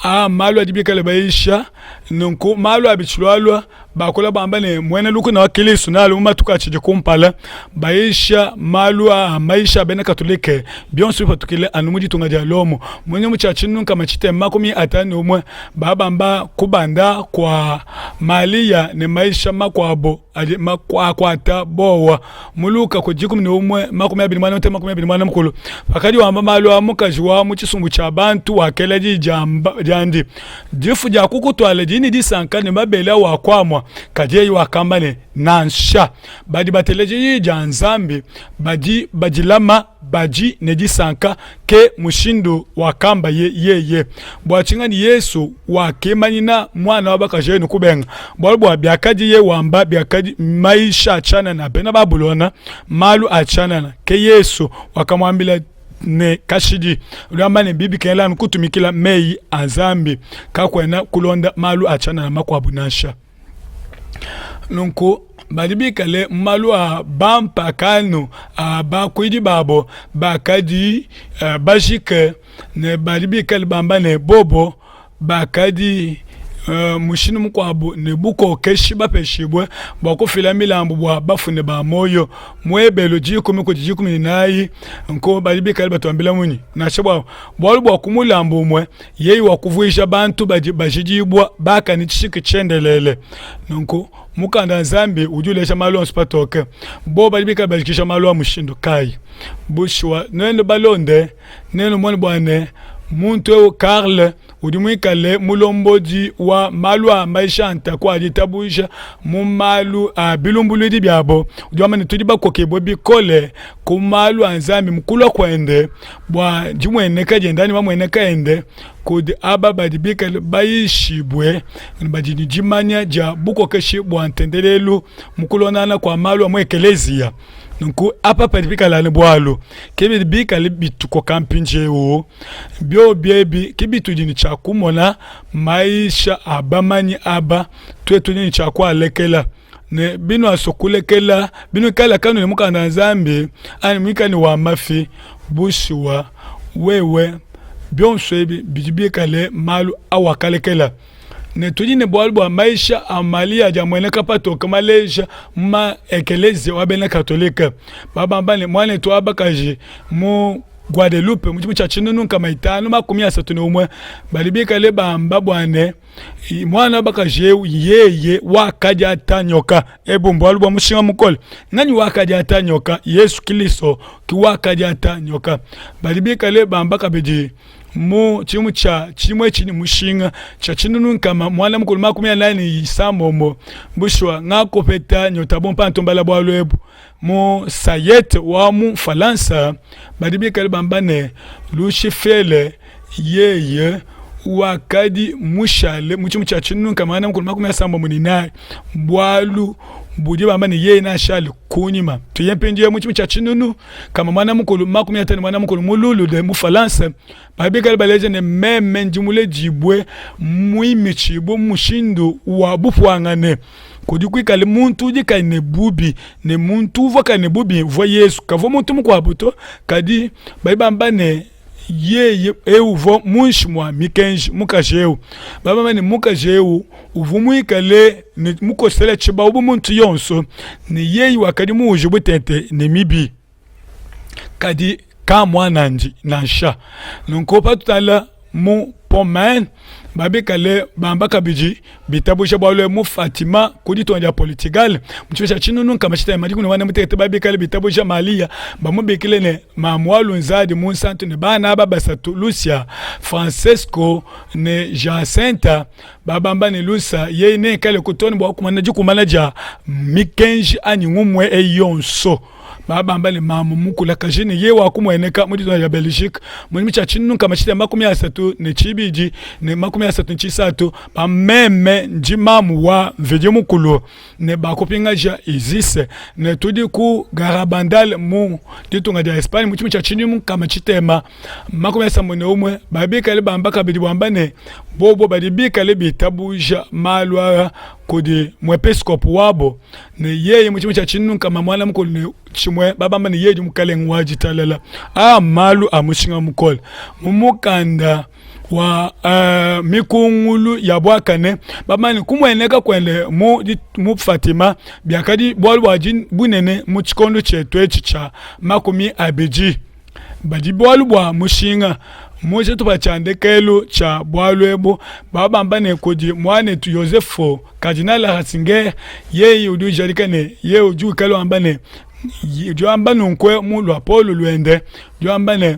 Aa mmalu adi bikale bayisha. Nunku malu a bitshilualua bakula bamba ne muena lukuna wa Kilisto nealue mu matuku atshidi kumpala. Bayisha malu aa mayisha a bena Katolike, bionso bipatukile anu mu ditunga dia Lomo. Mu tshidimu tshia 1651 babamba kubanda kua Malia ne mayisha makuabo adi akuata bowa. Mu Luka ku 11 21 20 pakadi wamba malu a mukaji wa mu tshisumbu tshia bantu wakela diyi diandi, difu dia kukutuala didi ne disanka ne mabele awakuamua. Kadi yeye wakamba ne, Nansha, badi bateleja diyi dia Nzambi badi badilama badi ne disanka. Ke mushindu wakambaye yeye. Bua tshinganyi Yesu wakimanyina muana wa bakaji enu kubenga? Bualu bua biakadiye wamba biakadi mayisha a tshianana a bena Babulona, malu a tshianana. Ke Yesu wakamuambila ne kashidi, udi wamba ne, bibi kengela anu kutumikila meyi a Nzambi, kakuena kulonda malu a tshianana makuabu nansha. Nunku badi bikale mu malu a bampakano a bakuidi babo bakadi bajike, ne badi bikale bamba ne bobo bakadi. Mushindu mukuabu ne bukokeshi bapeshibue bua kufila milambu bua bafue ne ba muoyo. Mu Ebelu dikumi kudi 14 nku badi bikale batuambila munyi? Nansha bua bualu bua ku mulambu umue yeye wakuvuija bantu badi bajidibua bakane tshishiki tshiendelele. Nunku mukanda wa Nzambi udi uleja malu onso patoke. Bobu badi bikale bajikija malu a mushindu kayi? Bushuwa nuenu balonde nenumone bua ne muntu eu Karl udi muikale mulombodi wa malu a maisha a ntaku a ditabuja mu malu a bilumbuluidi biabo, udi wamba ne, tudi bakokibue bikole ku malu a Nzambi mu kulua kuende bua dimueneka diende anyi mamueneka ende kudi aba badi bikale bayishibue ne badi ne dimanya dia bukokeshi bua ntendelelu mu kulondangana kua malu a mu ekeleziya. Nunku apa padi pikala ne bualu, ke bidi bikale bitukoka mpindieu. Biobi ebi ke bitudi ne tshia kumona mayisha a bamanyi aba, tuetu tudi ne tshia kualekela. Ne binuasua kulekela, binuikala kanu ne mukanda wa Nzambi anyi muikale ne wa mafi, bushuwa wewe bionso ebi bidi bikale malu awakalekela. Ne tudi ne bualu bua mayisha a Malia adi amueneka patoke maleja mu ma ekeleziya wa bena Katolike. Babamba ne muanetu wa bakaji mu Guadeloupe mu tshidimu tshia 1531 badi bikale bamba bua ne muana wa bakaji eu yeye wakadiata nyoka. Ebu mbualu bua mushinga mukole. Nganyi wakadiata nyoka? Yesu Kilisto ki wakadiata nyoka. Badi bikale bamba kabidi mu tshidimu tshia tshimue tshidi ne mushinga tshia 1846. Bushuwa, ngakupeta nyota bu mpantu mbala bualu ebu mu Sayette wa mu Mfualansa. Badi bikale bamba ne, Lushifele yeye wakadi mushale mu tshidimu tshia 1844, bualu budi bamba ne, yeye neashale kunyima. Tuye mpindieu mu tshidimu tshia 1551 mu Lourdes mu Falanse, badi bikale baleja ne, meme ndi muledibue muimitshibue mu mushindu wa bupuangane kudi kuikale muntu udi kayi ne bubi, ne muntu uvua kayi ne bubi uvua Yezu, kavua muntu mukuabu to. Kadi badi bamba ne, yeye eu uvua muinshi mua mikenji, mukaji eu. Badi bamba ne, mukaji eu uvua muikale ne mukosela tshibawu bu muntu yonso, ne yeye wakadi muujibue tente ne mibi, kadi ka muanandi nansha. Nunku patutala mu Pomain babikale bamba kabidi bitabuja bualu ebu mu Fatima ku ditunga dia Portugal mu tshidimu tshia 1614 babikale bitabuja Malia bamubikile ne mamu wa Lunzadi munsantu ne bana aba basatu Lucia, Francesco ne Jacinta babamba ne Lusa yeye neikale kutone bua kumana dikumbana dia mikenji anyi ngumue eyi yonso. Babamba ne mamu mukulakaje ne yeye wakumueneka mu ditunga dia Belgique mu tshidimu tshia 1332 ne 33 ba meme ndi mamu wa Mvidi Mukulu ne bakupingaja Isis ne tudi ku Garabandal mu ditunga dia Espagne mu tshidimu tshia 1661 babikale bamba kabidi bamba ne bobo badi bikale bitabuja malu aa kudi muepiskopo wabo ne yeye mu tshidimu tshia 1901 babamba ne yeye udi mukalenge wa ditalala. Aa mmalu a mushinga mukole mu mukanda wa uh, mikungulu ya buakane bamane kumueneka kuende mu, mu Fatima biakadi bualu bua bunene mu tshikondo tshietu etshi tshia 20 badi bualu bua mushinga mu tshitupa tshia ndekelu tshia bualu ebu babamba ne kudi muanetu Yosefu Kardinal Ratzinger yeye udi ujadika ne yeye udi wikala wamba ne udi wamba nunku mu luapolo luende udi wamba ne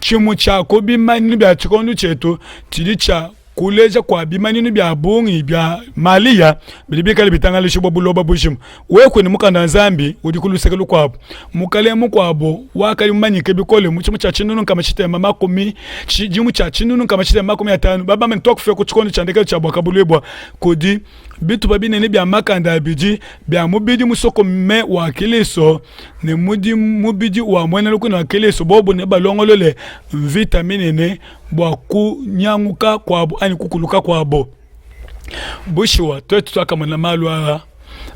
tshimue tshia ku bimanyinu bia tshikondo tshietu tshidi tshia kuleja kua bimanyinu bia bungi bia Malia bidi bikale bitangalishibua buloba bujima. Wewe ne mukanda wa Nzambi udi ku luseke lukuabu. Mukalenge mukuabu wakadi mumanyike bikole mu tshidimu tshia 1600 tshidimu tshia 1650 babamba ne tuakufika ku tshikondo tshia ndekelu tshia buakabuluibua kudi bitupa binene bia makanda abidi bia mubidi musokome wa Kilisto ne mudi mubidi wa muena lukuna wa Kilisto bobu nebalongolole mvita minene bua kunyanguka kuabu anyi kukuluka kuabo. Bushuwa, tuetu tuakamona malu aa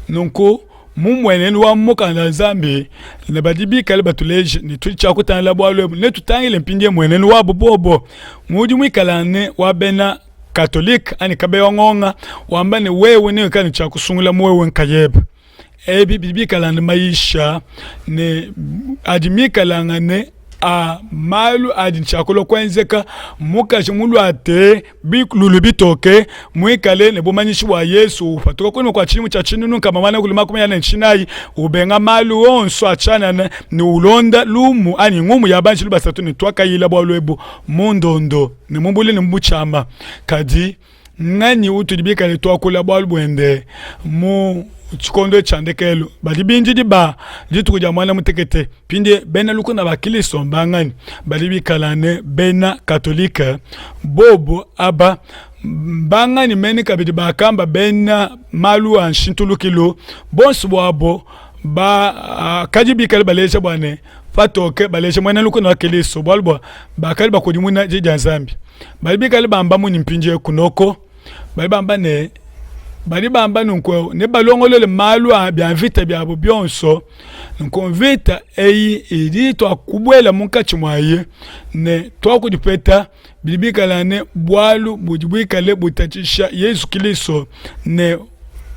nunku mu mmuenenu wa mukanda wa Nzambi, ne badi bikale batuleje ne tudi tshia kutangila bualu ebu. Netutangile mpindieu mmuenenu wabu bobo mudi muikalane wa bena. Katolike anyi Kabeya Ngonga wamba ne wewe newikale ne tshia kusungula mu wewe nkayebe. Ebi bidi bikala ne mayisha ne adi mikalangane a malu adi tshia kulua kuenzeka mukaji muluate bilulu bitoke muikale ne bumanyishi bua Yesu upatuka kunyima kua tshidimu tshia 1440 ubenga malu onso a tshianana ne ulonda lumu anyi ngumu ya banjelu basatu ne tuakayila bualu ebu mu ndondo ne mu bule ne mu butshiama. Kadi nnganyi utudi bikale tuakula bualu buende mu tshikondo tshia ndekelu? Badi bindidi ba dituku dia muanda mutekete. Mpindie bena lukuna ba Kristo mbanganyi? Badi bikala ne bena Katolike. Bobu aba mbanganyi mene kabidi bakamba bena malu a nshintulukilu? Bonso buabo bakadi bikale baleja bua ne patoke baleja muena lukuna wa Kristo, bualu bua bakadi bakudimuna di dia Nzambi. Badi bikale bamba munyi mpindieu kunoko? Badi bamba ne badi bamba nunku ne balongolole malu a bia mvita biabo bionso. Nunku mvita eyi idi tuakubuela munkatshi muayi ne tuakudipeta bidi bikala ne bualu budi buikale butatshisha Yezu Kilisto ne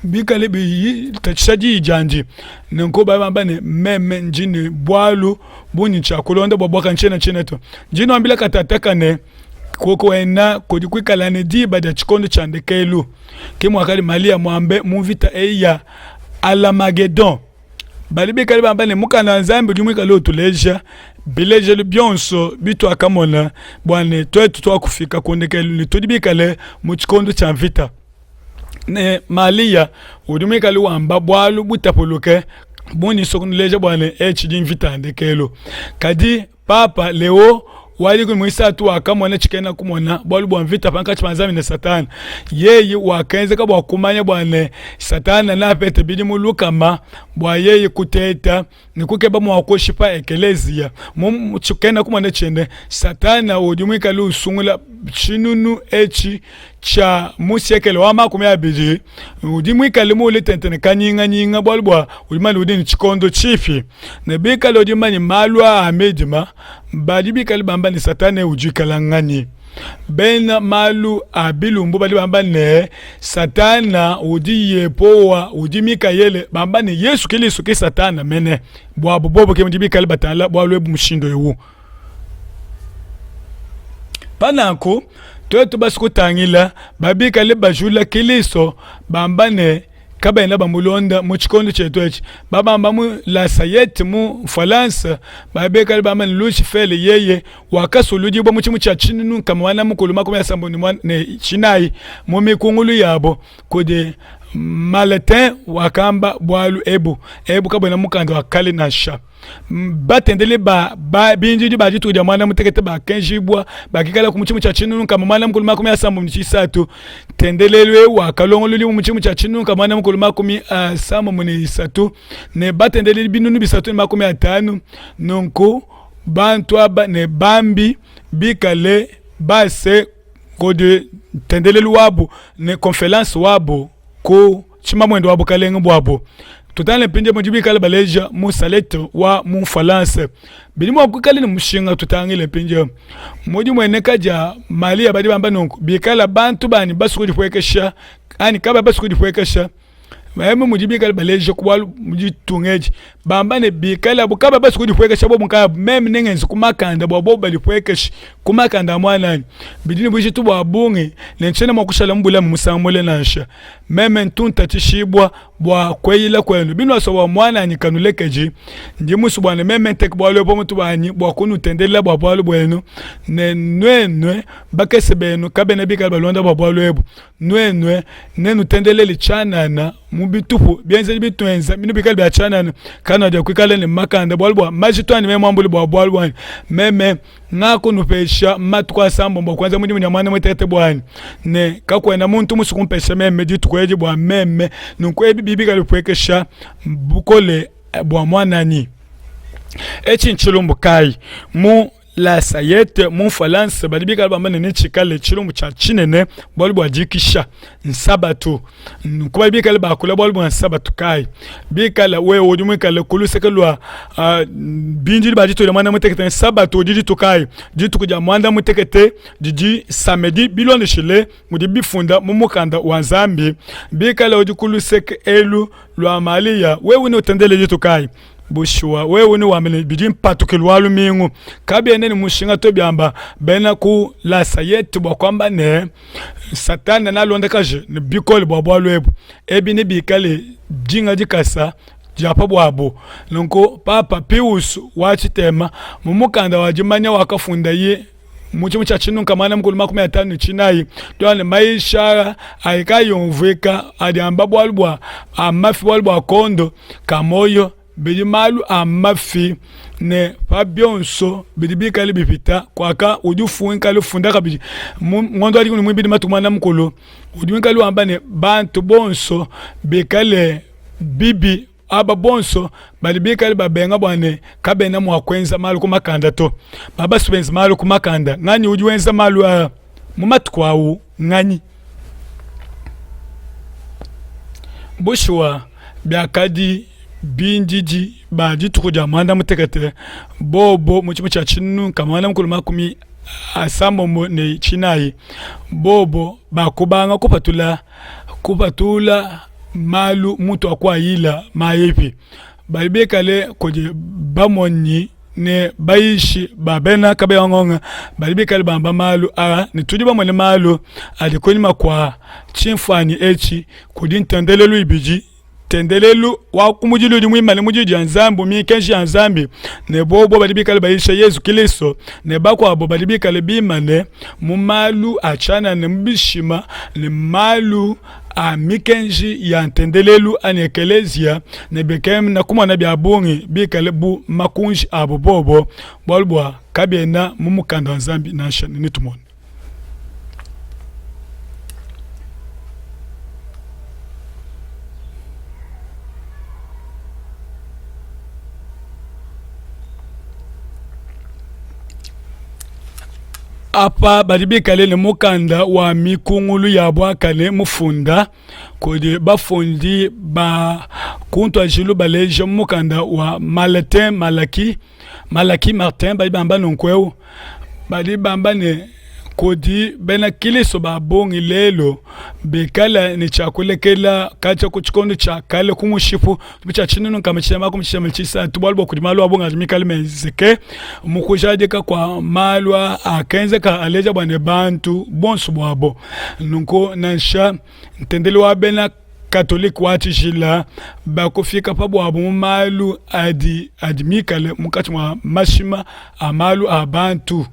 bikale bitatshisha diyi diandi. Nunku badi bamba ne meme ndi ne bualu bundi ntshia kulonda bua buakane tshiena tshiena to. Ndi nuambila katataka ne kuena kudi kuikala ne diba dia tshikondo tshia ndekelu. Ke muakadi Malia muambe mu mvita eyi ya Alamagedon. Badi bikale bamba ne mukanda wa Nzambi udi muikale utuleja bilejelu bionso bituakamona bua ne tuetu tuakufika ku ndekelu ne tudi bikale mu tshikondo tshia mvita. Ne Malia udi muikale wamba bualu butapuluke bundi nsua kunuleja bua ne etshi di mvita ya ndekelu. Kadi Papa Leo wa dikumi muisatu wakamona tshikena kumona bualu bua mvita pankatshi pa Nzambi ne Satana. Yeye wakenzeka bua kumanya bua ne Satana neapete bidimu lukama bua yeye kuteta ne kukeba mua kushipa ekeleziya. Mu tshikena kumona tshiende, Satana udi muikale usungula tshinunu etshi tshia mu siekele wa 20, udi muikale muule tente ne kanyinganyinga bualu bua udi mane udi ne tshikondo tshipi. Ne bikale udi manye malu aa a midima, badi bikale bamba ne Satana udi ikala nganyi? Bena malu a bilumbu badi bamba ne Satana udi Yepowa, udi Mikayele, bamba ne Yesu Kilisto ke Satana mene. Buabu bobo ke mudi bikale batangila bualu ebu mushindu eu. Pa nanku, tuetu basue kutangila babikale bajula Kilisto bamba ne kabena bamulonda mu tshikondo tshietu etshi, babamba mu La Sayette mu Mfualansa, babikale bamba ne Lucifele yeye wakasuludibua mu tshimu tshia 1634 mu mikungulu yabo kudi Maletin wakamba bualu ebu. Ebu kabuena mukanda wa kale nansha. Batendeledi ba ba bindidi ba dituku dia muanda mutekete bakenjibua bakikala ku tshimu tshia 1683. Ntendelelu eu wakalongololibua mu tshimu tshia 1683 ne batendeledi 350. Nunku bantu aba ne bambi bikale base kudi ntendelelu wabu ne konferanse wabu ku tshimamuende wa bukalenge buabu. Tutangile mpindieu mudi bikale baleja mu Salete wa mu Mfualansa. Bidi mua kuikala ne mushinga tutangile mpindieu mu dimueneka dia Malia badi bamba nunku, bikala bantu banyi basue kudipuekesha anyi kabayi basue kudipuekesha, emu mudi bikale baleja ku bualu mu ditunga edi bamba ne bikalabu kabayi basue kudipuekesha bobu nkayabu, meme nengenze ku makanda bua bobu badipuekeshe ku makanda a muananyi. Bidi ne bujitu bua bungi ne ntshiena mua kushala mu bulamu musangu mule nansha. Meme ntu ntatshishibua bua kueyila kuenu. Binuasua bua muananyi kanulekedi, ndi musue bua ne meme nteke bualu ebu pa mutu wanyi bua kunutendelela bua bualu buenu, ne nuenu bakese benu kabena bikale balonda bua bualu ebu. Nuenu nenutendelele tshianana mu bitupu, bienzedi bituenza binu bikale bia tshianana, kanuakuikala ne makanda, bualu bua majitu anyi meme muambule bua bualu buanyi meme Ngakunupesha matuku asambombo bua kuenza mudimu ne muanda mutekete buanyi, ne kakuena muntu musue kumpesha meme dituku edi bua meme. Nunku ebi bidi bikale bipuekesha bukole bua muananyi. Etshi ntshilumbu kayi mu? Lasayete mu Mfualansa badi bikale bamba ne, netshikale tshilumbu tshia tshinene bualu bua dikisha Nsabatu. Nunku badi bikale bakula bualu bua Nsabatu kayi? Bikala wewe udi muikale ku luseke lua uh, bindidi ba dituku dia muanda mutekete, Nsabatu udi dituku kayi? Dituku dia muanda mutekete didi samedi bilondeshile mudi bifunda mu mukanda wa Nzambi. Bikala udi ku luseke elu lua Malia, wewe neutendele dituku kayi? Bushuwa, wewe newambe ne, bidi mpatukilu wa lumingu. Kabiena ne mushinga to biamba bena ku Lasayete bua kuamba ne, Satana nealondakaje ne bikole bua bualu ebu. Ebi nebikale dinga dikasa dia pa buabu. Nunku Papa Pius wa tshitema mu mukanda wa dimanya wakafundaye mu tshidimu tshia tshinunka muanda mukulu 54 tuana ne mayisha adi kayi umvuika adi amba bualu bua a mafi bualu bua kondo ka muoyo bidi malu a mafi ne pa bionso bidi bikale bipita kuaka udi ufunkale ufunda kabidi mu ngondo wa dikumi ne muibidi matuku muanda mukulu udi wikale wamba ne bantu bonso bikale bibi Aba bonso badi bikale babenga bua ne kabena mua kuenza malu ku makanda to. Babasu benza malu ku makanda. Nganyi udi wenza malu aa mu matuku au? Nganyi? Bushuwa, biakadi bindidi ba dituku dia muanda mutekete bobo mu tshidimu tshia tshinunka muanda mukulu 94 bobo bakubanga kupatula kupatula malu mutu akuayila mayipi badi bikale kudi bamonyi ne bayishi ba bena kabeya badi bikale bamba malu aa ne tudi bamone malu adi kunyima kua tshimfuanyi etshi kudi ntendelelu ibidi ntendelelu wa kumudilu udi muimane mu Diyi dia Nzambi, mikenji ya Nzambi, ne bobo badi bikale bayisha Yezu Kilisto, ne bakuabo badi bikale bimane mu malu a tshianana ne mu bishima ne malu a mikenji ya ntendelelu anyi ekeleziya, ne bikena kumona bia bungi bikale bu makunji abo bobo, bualu bua kabiena mu mukanda wa Nzambi nansha. Ne netumone. Apa badi bikale ne mukanda wa mikungulu ya buakane mufunda kudi bafundi ba ku ntuadijilu baleja mu mukanda wa Martin Malaki, Malaki Martin badi bamba nunku eu badi bamba ne kudi bena Kristo ba bungi lelu bikale ne tshia kulekela katshia ku tshikondo tshia kale ku mushipu tshia tshinunu nkama tshitema makumi tshitema tshisatu bualu bua kudi malu a bungi adi mikale menzeke mu kujadika kua malu akenzeka aleja bua ne bantu bonso buabo nunku nansha ntendelu wa bena Katolike wa tshijila bakufika pa buabu mu malu adi adi mikale munkatshi mua mashima a malu a bantu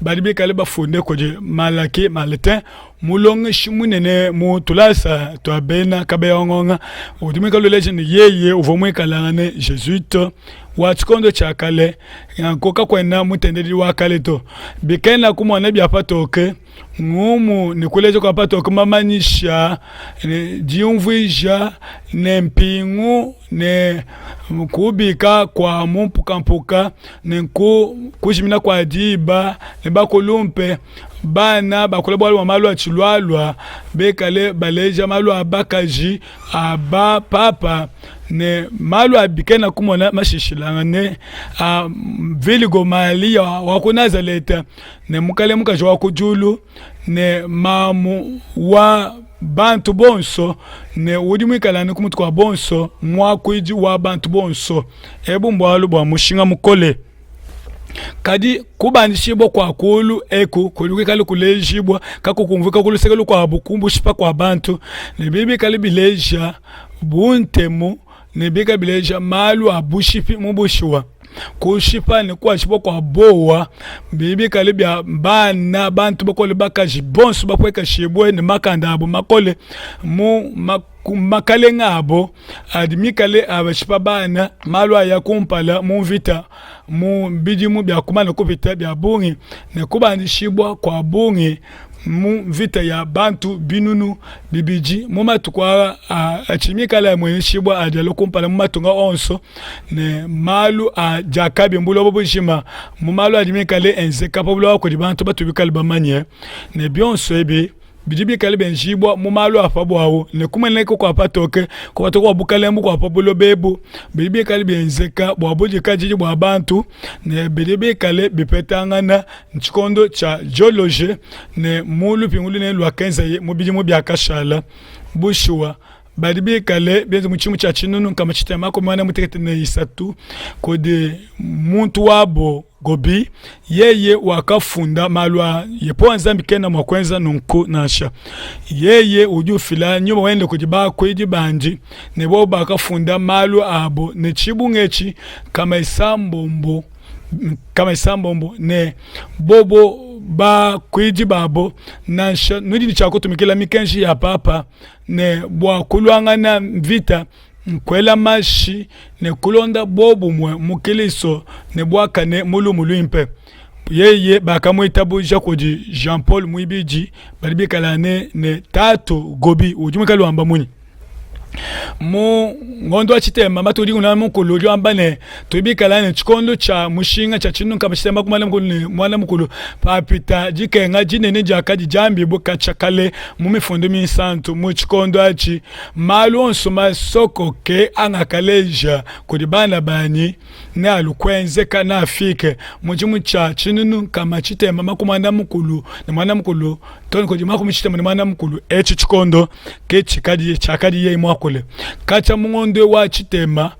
badi bikale bafunde kudi Malaki Martin mulongeshi munene mu tulasa tua bena Kabeya-Ngonga udi muikale uleja ne yeye uvua muikalangane Jesuite wa tshikondo tshia kale nanku kakuena mutendeledi wa kale to bikena kumona bia patoke Ngumu ne kuleja kua patoke mamanyisha ne diumvuija ne mpingu ne kubika kua mu mpukampuka ne ku kujimina kua diba ne bakulumpe bana bakula bualu bua malu atshilualua bikale baleja malu a bakaji a ba papa ne malu a bikena kumona mashishilangane a Viligo Malia wa ku Nazaleta ne mukalenge mukaji wa ku diulu ne mamu wa bantu bonso ne udi muikale ku mutu kua bonso muakuidi wa bantu bonso. Ebu mbualu bua mushinga mukole. Kadi kubandishibua kua kulu eku kudi kuikale kulejibua kakukumvuika ku luseke lukuabu kumbushipa kua bantu ne bidi bikale bileja buntemu ne bikale bileja malu a bushipi mu bushuwa. Kushipa ne kuashibua kua buowa bidi bikale bia bana, bantu bakole, bakaji bonso bapuekeshibue ne makanda abo makole mu makalenga abo adi mikale abashipa bana. Malu aya kumpala mu mvita mu bidimu bia kumana kupita bia bungi ne kubandishibua kua bungi. mu mvita ya bantu binunu bibidi mu matuku aa atshidi mikale amueneshibua adi alua kumpala mu matunga onso ne malu a diakabi mu buloba bujima mu malu adi mikale enzeka pa buloba kudi bantu batu bikale bamanye ne bionso ebi bidi bikale bienjibua mu malu a pa buawu ne kumueneka kua patoke kupatuka kua bukalenge bua pa buloba ebu bidi bikale bienzeka bua budikadidi bua bantu ne bidi bikale bipetangana Ntshikondo tshia geologie ne mu lupingu lunene luakenzaye mu bidimu biakashala. Bushuwa, badi bikale benze mu tshidimu tshia 1653 kudi muntu wabo Gobi, yeye wakafunda malu aa. Yehowa Nzambi kena mua kuenza nunku nansha. Yeye udi ufila nyuma wende kudi bakuidi bandi, ne bobo bakafunda malu abo ne tshibungi etshi nkama isambombo. nkama isambombo ne bobo bakuidi babo, nansha nudi ne tshia kutumikila mikenji ya papa ne bua kuluangana mvita, kuela mashi ne kulonda buobumue mu Kilisto ne buakane mu lumu luimpe. Yeye bakamuitabuja kudi Jean Paul muibidi badi bikalane ne Tatu Gobi udi muikale wamba munyi? Mu ngondo wa tshitema matuku dikumi na mukulu udi wamba ne, tudi bikala ne tshikondo tshia mushinga tshia tshinunka pa tshitema ku muanda mukulu ne muanda mukulu papita dikenga dinene diakadi diambibue katshia kale mu mifundu minsantu. Mu tshikondo atshi malu onso masokoke angakaleja kudi bana banyi nealu kuenzeka, neafike mu tshidimu tshia 1636 too ne kudi 64. Etshi tshikondo ke tshikadi tshiakadi yeye muakule. Katshia mu ngondo wa tshitema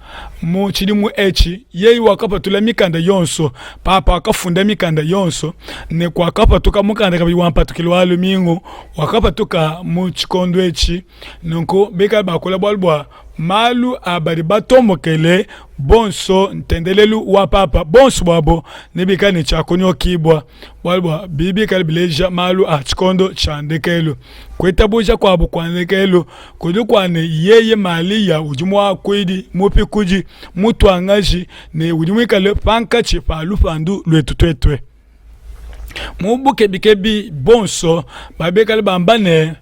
mu tshidimu etshi, yeye wakapatula mikanda yonso, papa wakafunda mikanda yonso, ne kuakapatuka mukanda kabidi wa mpatukilu wa lumingu wakapatuka mu tshikondo etshi. Nunku bikale bakula bualu bua malu a badi batombokele bonso ntendelelu wa papa, bonso buabo nebikale ne tshia kunyokibua, bualu bua bidi bikale bileja malu a tshikondo tshia ndekelu. Kuitabuja kuabu kua ndekelu kudi kua ne, yeye Maliya udi muakuidi, mupikudi, mutuangaji ne udi muikale pankatshi pa lupandu luetu tuetue. Mu bukebikebi bonso babikale bamba ne,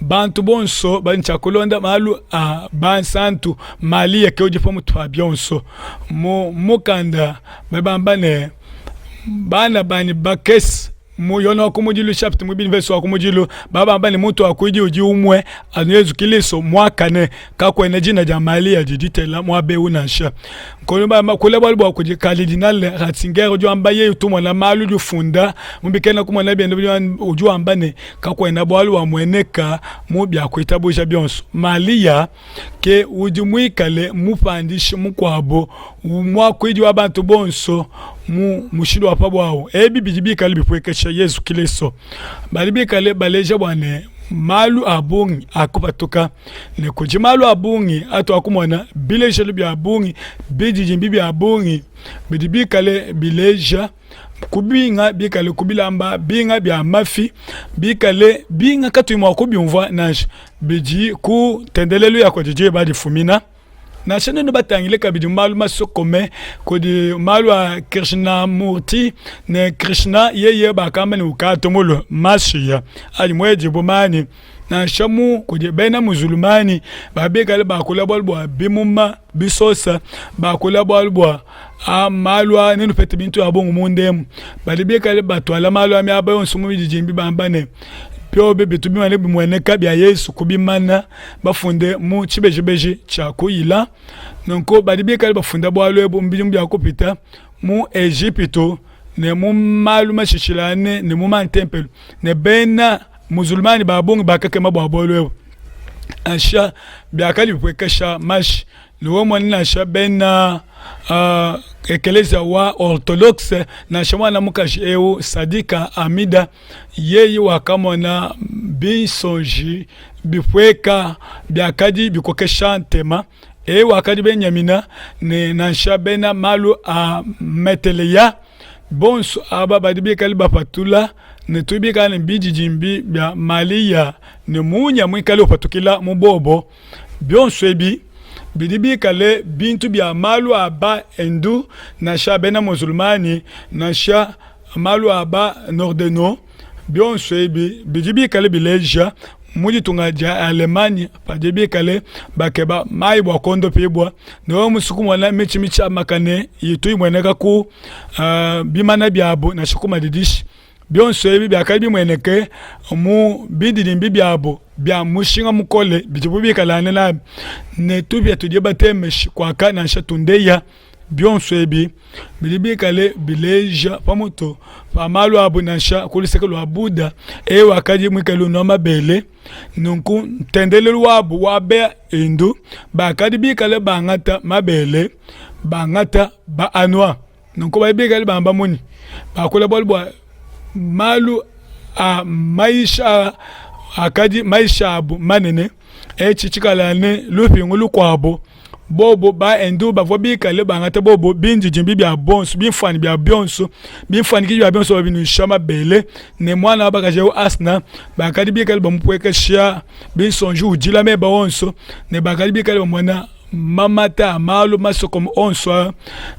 bantu bonso badi tshia kulonda malu a bansantu, Maliya ke udi pa mutu pa bionso. Mu mukanda badi bamba ne, bana banyi bakese mu Yone wa kumudilu chapitre muibidi mvese wa kumudilu babamba ne muntu wakuidi udi umue anu Yezu Kilisto muakane kakuena dina dia Malia didi ditela muaba eu nansha. Nkolo bamba kula bualu bua kudi Kalidinal Ratzinger udi wamba yeye utumona malu udi ufunda mu bikena kumona biende udi wamba ne kakuena bualu buamueneka mu bia kuitabuja bionso. Malia ke udi muikale mupandishi mukuabo, muakuidi wa bantu bonso mu mushindu wa pa buawu. Ebi bidi bikale bipuekesha Yezu Kristo. Badi bikale baleja bua ne, malu a bungi akupatuka ne kudi malu a bungi atuakumona bilejelu bia bungi, bididimbi bia bungi bidi bikale bileja kubinga bikale ku bilamba binga bia mafi bikale binga katuyi mua kubiumvua nansha bidi ku ntendelelu ya kudi diba difumina nansha nenu batangile kabidi malu masokome kudi malu a Krishnamurti ne Krishna yeye bakamba ne ukatu mulue Masiya anyi muedibue manyi nansha mu kudi bena muzulumani babikale bakula bualu bua bimuma bisosa bakula bualu bua a malu a nenupete bintu bia bungi munda emu badi bikale batuala malu a miaba yonso mu bididimbi bamba ne biobi bitu bimane bimueneka bia Yesu kubimana bafunde mu tshibejibeji tshia kuyila nunku badi bikale bafunda bualu ebu mu bidimu bia kupita mu Ejipitu ne mu malu mashishilangane ne mu mantempelo ne bena Muzulmani ba bungi bakakema bua bualu ebu. Nansha biakadi bipuekesha mashi ne wewe nansha bena uh, ekelezia wa orthodoxe nansha muana mukaji eu Sadika Amida yeye wakamona binsonji bipueka biakadi bikokesha ntema eu wakadi benyamina ne nansha bena malu a meteleya Bonso aba badi bikale bapatula ne tudi bikale ne bididimbi bia Maliya ne munya muikale upatukila mu bobo. Bionso ebi bidi bikale bintu bia malu a ba Hindu nansha bena Muzulmani nansha malu a ba Nordeno. Bionso ebi bidi bikale bileja mu ditunga dia Allemagne padi bikale bakeba mayi bua kuondopibua ne wewe musue kumona mitshi mitshiamakane itu imueneka ku uh, bimana biabu nansha ku madidishi. Bionso ebi biakadi bimueneke mu bindidimbi biabu bia mushinga mukole bidibu bikalangane nabi ne tupia tudi batemeshe kuaka nansha tundeya. Bionso ebi bidi bikale bileja pamutu pa malu abu nansha ku luseke lua Buddha, eu wakadi muikale unua mabele. Nunku ntendelelu wabu wa bena Hindu bakadi bikale bangata mabele, bangata baanua. Nunku badi bikale bamba munyi? Bakula bualu bua malu a mayisha akadi mayisha abu manene, etshi tshikala ne lupingu lukuabu bobo ba Hindu bavua bikale bangata bobo bindidimbi bia bonso bimfuanyi bia bionso bimfuanyikiji bia bionso babinuisha mabele ne muana wa bakaji eu Asna bakadi bikale bamupuekesha binsonji udila meba onso ne bakadi bikale bamona mamata a malu masokome onso aa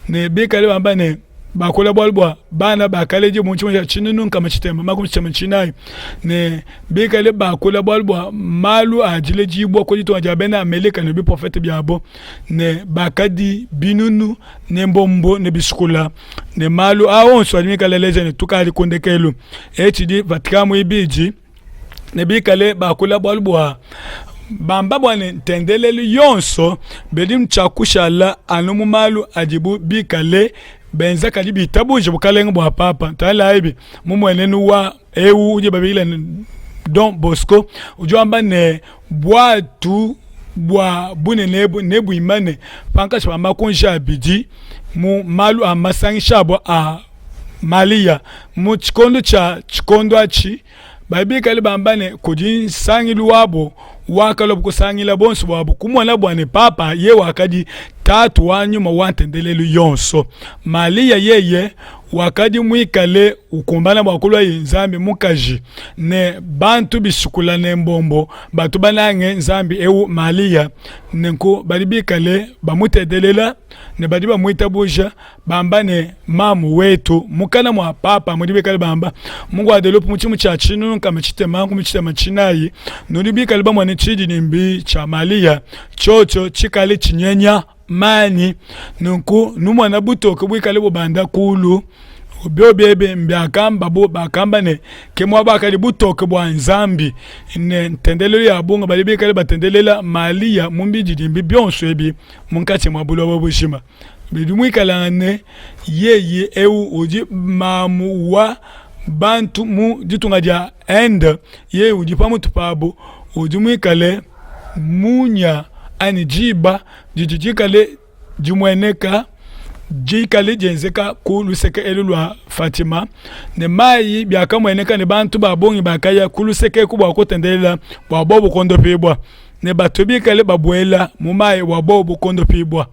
ne bikale bamba ne bakula bualu bua bana bakaledi mu tshidimu tshia 1694 ne bikale bakula bualu bua malu a diledibua ku ditunga dia bena Amelika ne biprofete biabo ne bakadi binunu ne mbombo ne bisukula ne malu a onso adi mikale aleja ne tukadi ku ndekelu. Etshidi Vatican muibidi ne bikale bakula bualu bua bamba bua ne ntendelelu yonso bedi ntshia kushala anu mu malu adibu bikale benza kadi bitabuje bukalenge bua papa. Tangilayibi mu muenenu wa eu udi babikila ne Don Bosco udi wamba ne buatu bua bunene ebu nebuimane pankatshi pa makunji abidi mu malu a masangisha abo a Malia mu tshikondo tshia tshikondo atshi badi bikale bamba ne kudi nsangilu wabo wakalua kusangila bonso buabo kumona bua ne papa ye wakadi tatu wa nyuma wa ntendelelu yonso. Malia yeye wakadi muikale ukumbana bua kulua ye Nzambi mukaji ne bantu bisukula ne mbombo batu banange Nzambi eu Malia, nenku badi bikale bamutendelela ne badi bamuitabuja bamba ne mamu wetu mukana mua papa mudi bikale bamba mu Guadeloupe mu tshimu tshia 1694 nudi bikale bamone tshididimbi tshia Malia tshiotshio tshikale tshinyenya manyi nunku numona butoke buikale bubanda kulu biobi ebi mbiakambabu bakamba ne ke muaba akadi butoke bua Nzambi ne ntendelelu ya bungi badi bikale batendelela Malia mu bididimbi bionso ebi munkatshi mua buloba bujima. Bidi muikalangane yeye eu udi mamu wa bantu mu ditunga dia Inde, yeye udi pa mutu pabu udi muikale munya anyi diba didi dikale dimueneka dikale dienzeka ku luseke elu lua Fatima ne mayi biakamueneka ne bantu ba bungi bakaya ku luseke eku bua kutendelela bua bobu kuondopibua ne batu bikale babuela mu mayi bua bobu kuondopibua.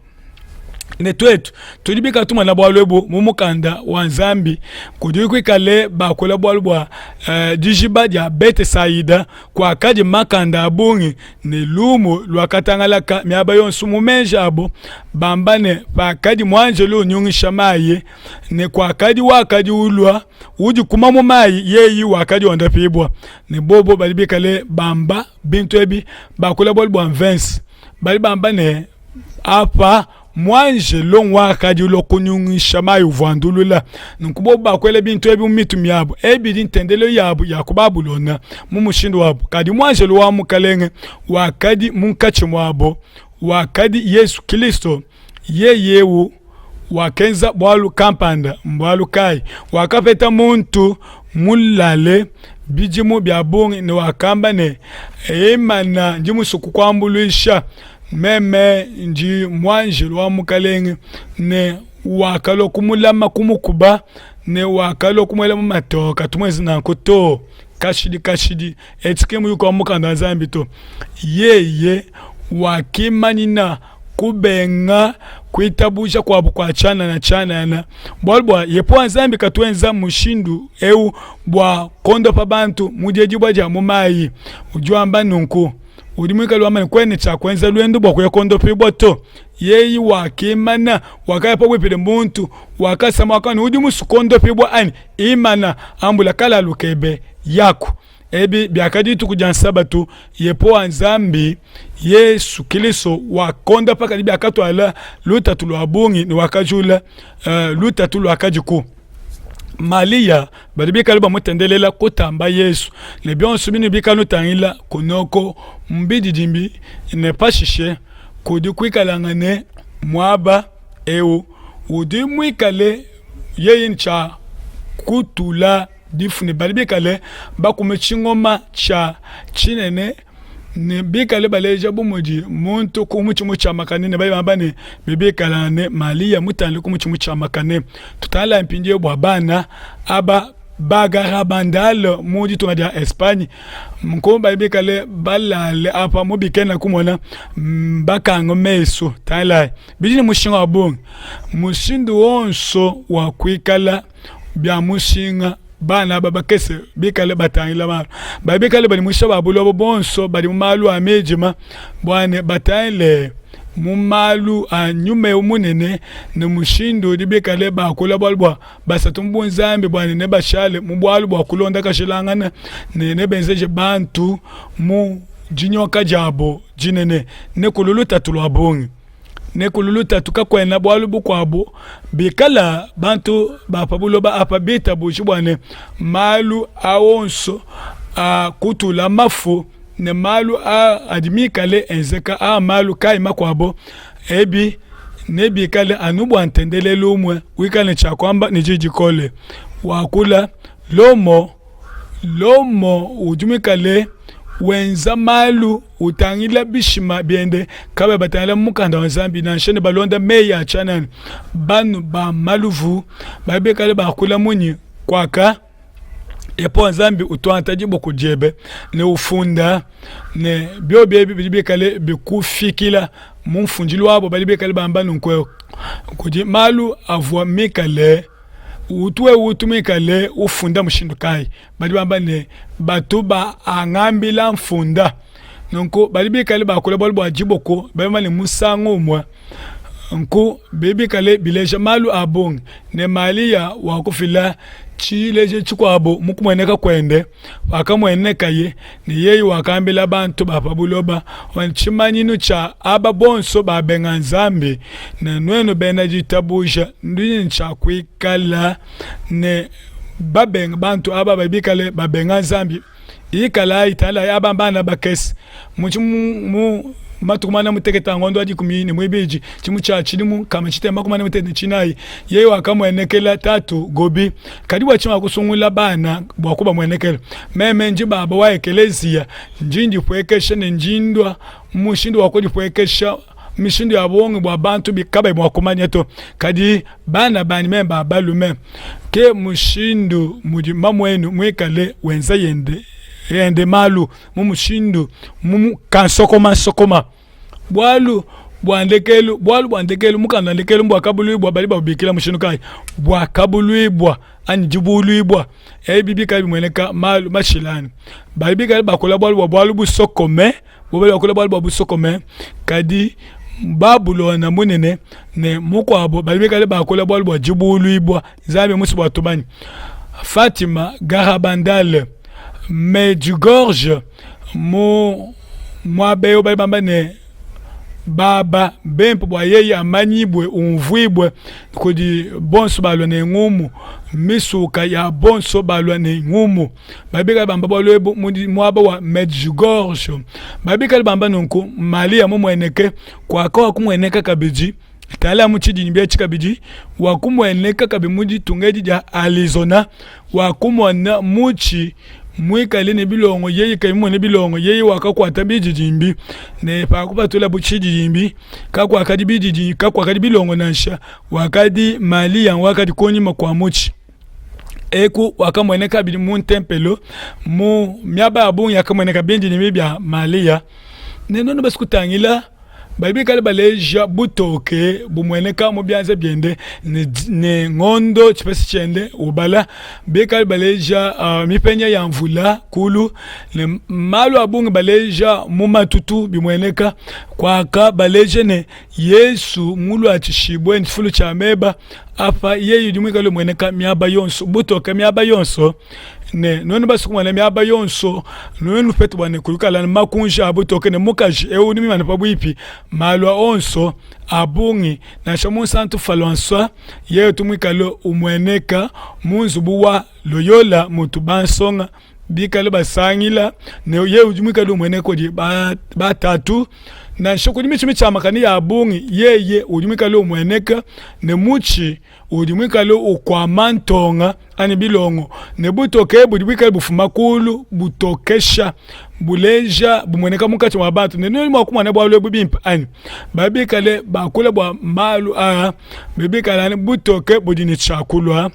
Ne tuetu tudi bikale tumona bualu ebu mu mukanda wa Nzambi, kudi kuikale bakula bualu bua uh, dijiba dia Betesaida, kuakadi makanda a bungi ne lumu luakatangalaka miaba yonso mu meji abo, bamba ne pakadi muanjelu unyungisha mayi ne kuakadi wakadi ulua udikuma mu mayi, yeyi wakadi ondapibua. Ne bobo badi bikale bamba bintu ebi bakula bualu bua mvense, badi bamba ne Apa muanjelo ng'wakadi ulua kunyungisha mayi uvuandulula. Nunku bobu bakuela bintu ebi mu mitu miabu. Ebi bidi ntendelelu yabu ya ku Babulona mu mushindu wabu. Kadi muanjelo wa Mukalenge wakadi munkatshi muabo, wakadi Yesu Kilisto. Yeye eu wakenza bualu kampanda. Mbualu kayi? Wakapeta muntu mulale bidimu bia bungi ne wakamba ne, Imana, ndi musue kukuambuluisha. Meme ndi muanjelu wa Mukalenge, ne wakalua kumulama, kumukuba, ne wakalua kumuela mu matoka. Tumuenze nanku to kashidi kashidi. Etshi ki muyuki wa mukanda wa Nzambi to. Yeye wakimanyina kubenga kuitabuja kuabu kua tshianana tshianana, bualu bua Yehowa Nzambi katuenza mushindu eu bua kondopa bantu mu diedibua dia mu mayi. Udi wamba nunku. Udi muikale wamba ne, Kuena ne tshia kuenza luendu bua kuya kuondopibua to. Yeye wakimana, wakaya pabuipi ne muntu, wakasama, wakamba ne, Udi musue kuondopibua anyi? Imana, ambula kalalu kebe, Yaku. Ebi biakadi dituku dia Nsabatu, Yepowa Nzambi, Yesu Kilisto wakondapa, kadi biakatuala lutatu lua bungi ne wakajula lutatu luakadiku. Maliya badi bikale bamutendelela kutamba Yesu ne bionso binu bikale nutangila kunoko mbididimbi ne pashishe kudi kuikalangane muaba eu udi muikale yeye ntshia kutula difu ne badi bikale bakume tshingoma tshia tshinene ne bikale baleja bu mudi muntu ku mutshi mutshiamakane ne badi bamba ne bibikala ne Malia mutangile ku mutshi mutshiamakane. Tutangila mpindieu bua bana aba ba Garabandal mu ditunga dia Espagne nku badi bikale balale apa mu bikena kumona bakanga mesu. Tangilayi, bidi ne mushinga wa bungi mushindu wonso wa kuikala bia mushinga bana aba bakese bikale batangila malu badi bikale badimuisha ba buloba bonso badi mu malu a midima bua ne batangile mu malu a nyuma eu munene ne mushindu udi bikale bakula bualu bua basatu mu bunzambi bua ne nebashale mu bualu bua kulondakashilangana ne nebenzeje bantu mu dinyoka diabo dinene ne kulu lutatu lua bungi. Ne kulu lutatu kakuena bualu bukuabu bikala bantu ba pa buloba apa bitabuji bua ne malu a onso a kutula mafu ne malu a adi mikale enzeka a malu kayi makuabu ebi nebikale anu bua ntendelelu umue wikale ne tshia kuamba ne di dikole wakula Lomo Lomo udi muikale wenza malu utangila bishima biende kabayi batangila mu mukanda wa Nzambi nansha ne balonda meyi a tshianana. Banu ba maluvu badi bikale bakula munyi kuaka Yehowa Nzambi utuanta diboko diebe ne ufunda ne biobi ebi bidi bikale bikufikila mu mfundilu wabo badi bikale bamba nunku kudi malu avua mikale Utu wewe utu muikale ufunda mushindu kayi? Badi bamba ne, batu baangambila mfunda. Nunku badi bikale bakula bualu bua diboko, badi bamba ne musangu umue. Nku bidi bikale bileja malu a bungi ne Malia wakufila tshilejilu tshikuabu mu kumueneka kuende pakamuenekaye ne yeye wakambila bantu ba pa buloba tshimanyinu tshia aba bonso babenga Nzambi ne nuenu bena ditabuja nudi ne tshia kuikala ne babenga bantu aba badi bikale babenga Nzambi ikalayi talayi aba bana bakese mu mu matuku muanda mutekete a ngondo wa dikumi ne muibidi tshimu tshia tshidimu nkama tshitema makumi ane mutekete ne tshinayi yeye wakamuenekela tatu Gobi kadi bua tshinyi wakusungula bana bua kubamuenekela meme ndi baba wa ekeleziya ndi ndipuekesha ne ndi ndua mushindu wa kudipuekesha mishindu ya bungi bua bantu kabayi mua kumanya to kadi bana banyi meme ba balume ke mushindu mudi mamuenu muikale wenza yende yende malu mu mushindu mu kansokoma nsokoma bualu bua ndekelu bualu bua ndekelu mukanda wa ndekelu mbuakabuluibua badi babubikila mushindu kayi buakabuluibua anyi dibuluibua ebi bikala bimueneka malu mashilangane badi bikale bakula bualu bua bualu busokome bobali bakula bualu bua busokome kadi Babulona munene ne mukuabo badi bikale bakula bualu bua dibuluibua Nzambi musue bua tumanye Fatima Garabandal Medjugorje mu muaba eu badi bamba ne baba bempe bua yeye amanyibue umvuibue kudi bonso balua ne ngumu misuka ya bonso balua ne ngumu badi bikale bamba bualu ebu mu muaba wa Medjugorje badi bikale bamba nunku Malia mumueneke kuakawa kumueneka kabidi tala mu tshidimbi etshi kabidi wakumueneka kabidi mu ditunga edi dia Arizona wakumona mutshi muikale ne bilongo yeye kayi mumone bilongo yeye wakakuata bididimbi ne pakupatulabu tshididimbi kakuakadi bididi kakuakadi bilongo nansha wakadi Malia wakadi kunyima kua mutshi eku wakamueneka kabidi mu ntempelo mu miaba ya bungi yakamueneka bindidimbi bia Malia ne nuenu basi kutangila badi bikale baleja butoke bumueneka mu bianza biende ne, ne ngondo tshipese tshiende ubala bikale baleja uh, mipenya ya mvula kulu ne malu a bungi baleja mu matutu bimueneka kuaka baleje ne Yesu muluatshishibue ne tshifulu tshia meba. Apa yeye udi muikale umueneka miaba yonso, butoke miaba yonso, ne nuenu basue kumona miaba yonso, nuenu nupete bua ne kuikala ne makunji a butoke ne mukaji eu udi muimane pabuipi, malu a onso a bungi, nansha Munsantu François yeye utu muikale umueneka mu nzubu wa Loyola mutu bansonga bikale basangila ne yeye udi muikale umueneka kudi batatu nansha kudi mitshi mitshiamakane ya bungi, yeye udi muikale umueneka ne mutshi udi muikale ukuama ntonga anyi bilongo ne butoke budi buikale bufuma kulu butokesha buleja bumueneka munkatshi mua bantu ne nudi mua kumona bualu ebu bimpe anyi? Badi bikale bakula bua malu aa bikale ne butoke budi ne tshia kulua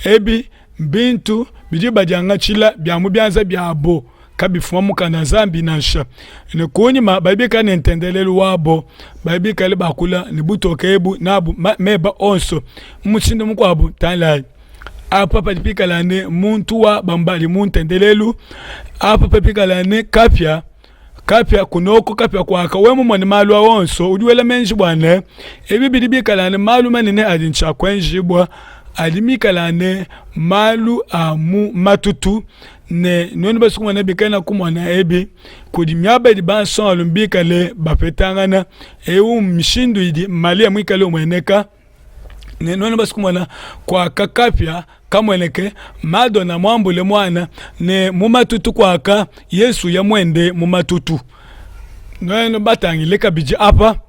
ebi Mbintu bidi badiangatshila bia mu bianza biabo, kabifuma mukanda Nzambi nansha. Ne kunyima badi bikale ne ntendelelu wabo, badi bikale bakula ne butoke ebu nabu meba onso. Mu mushindu mukuabu, tangilayi apa padi pikala ne muntu wa bambali mu ntendelelu, apa padi pikala ne kapia kapia kunoko kapia kuaka. Wewe mumone malu a onso, udi wela meji bua ne, ebi bidi bikala ne malu manene adi ntshia kuenjibua, adi mikala ne malu a mu matutu ne nuenu basue kumona bikena kumona ebi kudi miaba idi bansongalume bikale bapetangana. Eu mmishindu idi Malia muikale umueneka. Ne nuenu basue kumona kuaka kapia kamueneke, Madonna muambule muana, ne mu matutu kuaka Yesu ya muende mu matutu. Nuenu batangile kabidi apa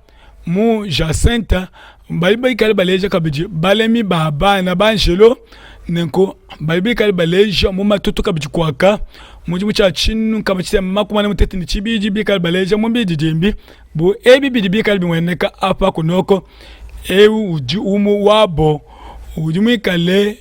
mu Jacinta, badi bikale baleja kabidi balemi ba bana banjelo, nenku badi bikale baleja mu matutu kabidi kuaka mu tshidimu tshia tshinunu nkama tshitema makumi anayi mutete ne tshibidi bikale baleja mu bididimbi bu ebi bidi bikale bimueneka apa kunoko. Eu udi umue wabo udi muikale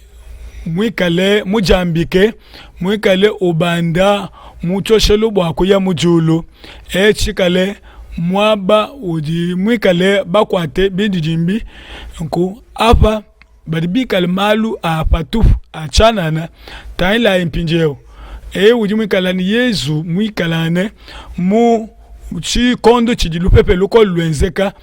muikale mudiambike, muikale ubanda mu tshioshelu bua kuya mu diulu. Etshikale muaba udi muikale bakuate bindidimbi. Nunku apa badi bikale malu a patupu a tshianana. Tangilayi mpindieu, eu udi muikale ne Yezu muikalangane mu tshikondo tshidi lupepe lukole luenzeka,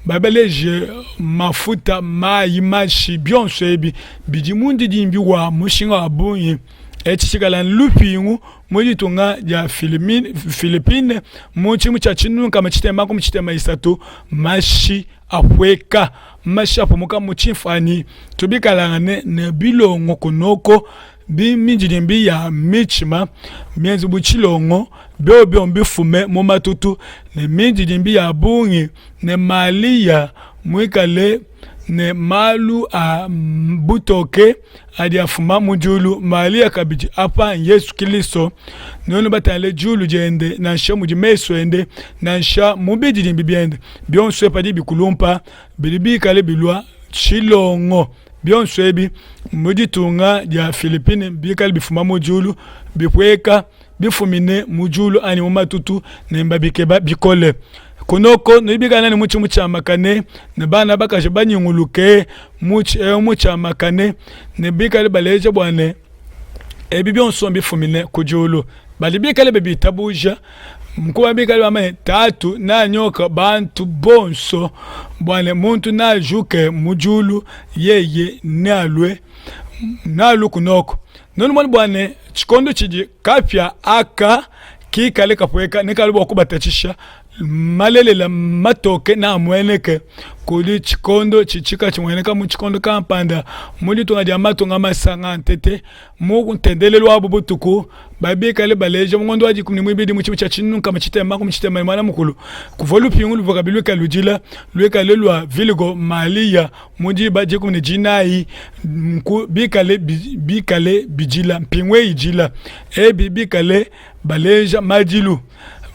babaleje mafuta, mayi, mashi, bionso ebi bidi mundidimbi wa mushinga wa bungi. Etshi tshikala lupingu mu ditunga dia Philippines mu tshidimu tshia 1963, mashi apueka, mashi apumuka mu tshimfuanyi tubikalangane ne bilongo kunoko mindidimbi ya mitshima mienze bu tshilongo, biobio mbifume mu matutu ne mindidimbi ya bungi ne Malia muikale ne malu a butoke adi afuma mu diulu. Malia kabidi apa n'Yezu Kilisto. Nuenu batangile diulu diende, nansha mudi mesu ende, nansha mu bididimbi biende, bionso ebi padi bikulumpa, bidi bikale bilua tshilongo. Bionso ebi mu ditunga dia Philippines bikale bifuma mu diulu, bipueka bifumine mu diulu anyi mu matutu ne mbabikeba bikole. Kunoko nudi bikale ne mutshi mutshiamakane ne bana bakaji banyunguluke mutshi eu mutshiamakane ne bikale baleja bua ne ebi bionso mbifumine ku diulu. Badi bikale babitabuja nkuba bikale bamanye Tatu neanyoka bantu bonso bua ne muntu neajuke mu diulu yeye nealue nealue kunoko. Nulumone bua ne tshikondo tshidi kapia aka kikale kapueka ne kalu bua kubatatshisha malelela matoke ne amueneke kudi tshikondo tshitshika tshimueneka mu tshikondo kampanda mu ditunga dia matunga masanga ntete mu ntendelelu wabu butuku babikale baleja mu ngondo wa dikumi ne muibidi mu tshimu tshia tshinunu nkama tshitema makumi tshitema ne muanda mukulu kuvua lupingu luvua kabi luikale ludila luikale lua Virgo Malia mu diba dikumi ne dinayi nku bikale bikale bidila mpingu eyi idila ebi bikale baleja madilu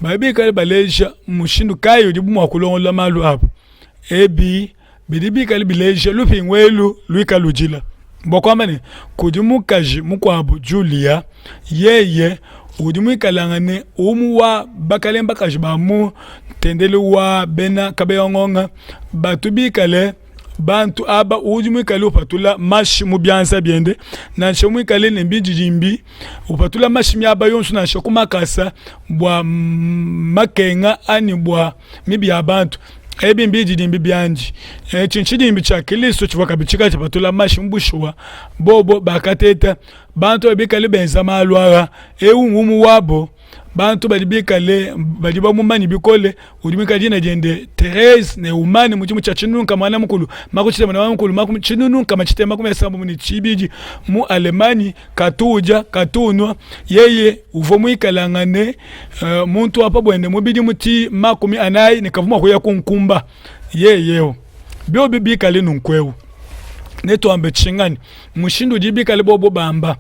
badi bikale baleja mushindu kayi udibu mua kulongolola malu abu ebi bidi bikale bileja lupingu elu luikale ludila bua kuamba ne kudi mukaji mukuabu Julia yeye udi muikalangane umue wa bakalenge bakaji ba mu ntendelelu wa bena Kabeya-Ngonga batu bikale bantu aba udi muikale upatula mashi mu bianza biende, nansha muikale ne bindidimbi upatula mashi miaba yonso nansha ku makasa bua makenga anyi bua mibi ya bantu. Ebi mbididimbi biandi. Etshi ntshidimbi tshia Kilisto tshivua kabidi tshikale tshipatula mashi. Mu bushuwa, bobo bakateta bantu badi bikale benza malu aa. Eu ngumu wabo, bantu badi bikale badi bamumanye bikole, udi muikale dina diende Therese Neumann, mu tshidimu tshia 1632 mu Allemagne. Katu udia, katu unua. Yeye uvua muikalangane uh, muntu wa pa buende mu bidimu ti 40 ne kavua mua kuya ku nkumba. Yeye eu biobi bikale nunku eu netuambe tshinganyi? Mushindu udi bikale bobo bamba,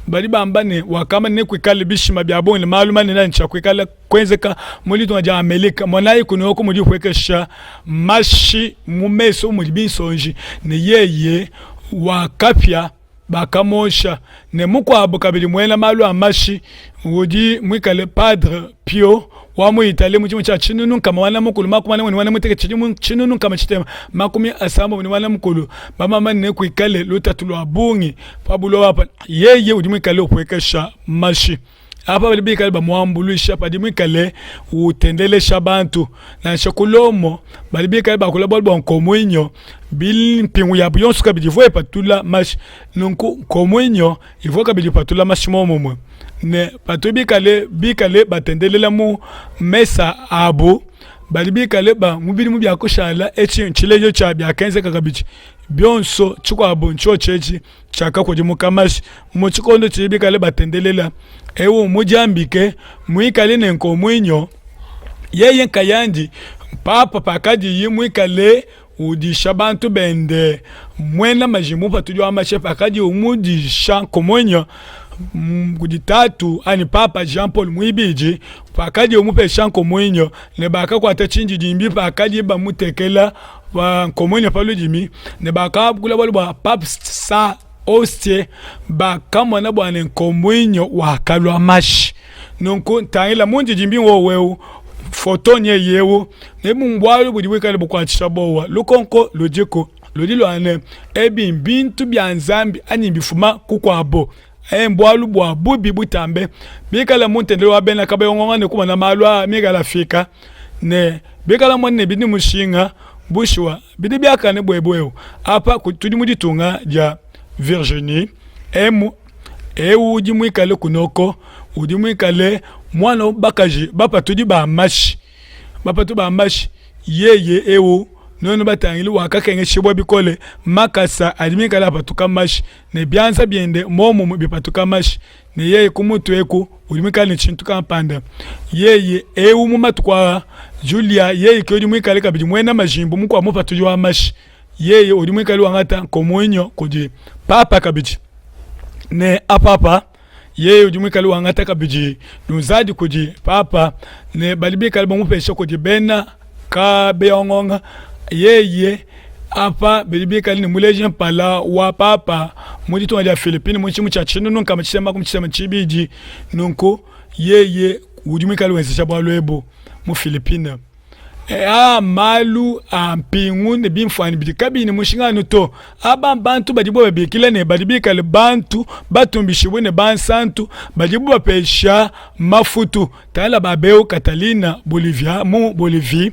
badi bamba ne wakamba ne kuikale bishima bia bungi ne malu manene anyi tshia kuikala kuenzeka mu ditunga dia Amerika. Monayi kunoko mudi puekesha mashi mu mesu mudi binsonji ne yeye wakapia bakamuosha, ne mukuabu kabidi muena malu a mashi udi muikale Padre Pio wa mu Italie mu tshidimu tshia 1441 1631, bamamane ne kuikale lutatu lua bungi pa buloba apa, yeye udi muikale upuekesha mashi. Apa badi bikale bamuambuluisha padi muikale utendelesha bantu. Nansha ku Lomo badi bikale bakula bualu bua nkomuinyo, mpingu yabu yonso kabidi ivua ipatula mashi. Nunku nkomuinyo ivua kabidi ipatula mashi muomumue ne patu bikale bikale batendelela mu mesa abu badi bikale ba mu bidimu bia kushala. Etshi ntshilejilu tshia biakenzeka kabidi bionso. Tshikuabu ntshiotshi etshi tshiakakudimuka mashi mu tshikondo tshidi bikale batendelela eu mudiambike muikale ne nkomuinyo yeye nkayandi papa pakadiyi muikale udisha bantu bende muena maji mupatudi wa mashi pakadi umudisha nkomuinyo kudi tatu anyi papa Jean Paul muibidi pakadi umupesha nkomuinyo ne bakakuata tshindidimbi pakadi bamutekela pa nkomonyo pa ludimi ne bakakula bualu bua pape sa ostie bakamona bua ne nkomuinyo wakalua mashi. Nunku tangila mundidimbi wowu eu foto nyeye eu ne bualu budi buikale bukuatshisha buowa. Lukonko ludiku ludi lua ne, ebi mbintu bia Nzambi anyi mbifuma kukuabo? E, mbualu bua bubi butambe bikala mu ntendelelu wa bena kabayongonga ne kumona malu aa mikale afika ne bikala mone ne bidi ne mushinga. Bushuwa bidi biakane buebu eu apa tudi mu ditunga dia Virginie emu eu udi muikale kunoko udi muikale muana bakaji bapatudi ba mashi bapatu ba mashi yeye eu nuenu batangile wakakengeshibua bikole makasa adi mikale apatuka mashi ne bianza biende muomumue bipatuka mashi, ne yeye ku mutu eku udi muikale ne tshintu kampanda. Yeye eu mu matuku aa, Julia, yeye ke udi muikale kabidi muena majimbu mukuabu mupatudi wa mashi, yeye udi muikale wangata nkomuinyo kudi papa kabidi ne apapa yeye udi muikale wangata kabidi lunzadi kudi papa ne badi bikale bamupesha kudi bena kabeyongonga yeye apa bidi bikale ne muleji mpala wa papa mu ditunga dia Philippines mu tshidimu tshia 1992. Nunku yeye udi muikale wenzesha bualu ebu mu Philippines. Aa malu a mpingu ne bimfuanyi bidi kabiyi ne mushinga anu to. Aba mbantu badibo babikila ne badi bikale bantu batumbishibue ne bansantu badibo bapesha mafutu. Tangila Babeu Catalina Bolivia mu Bolivie,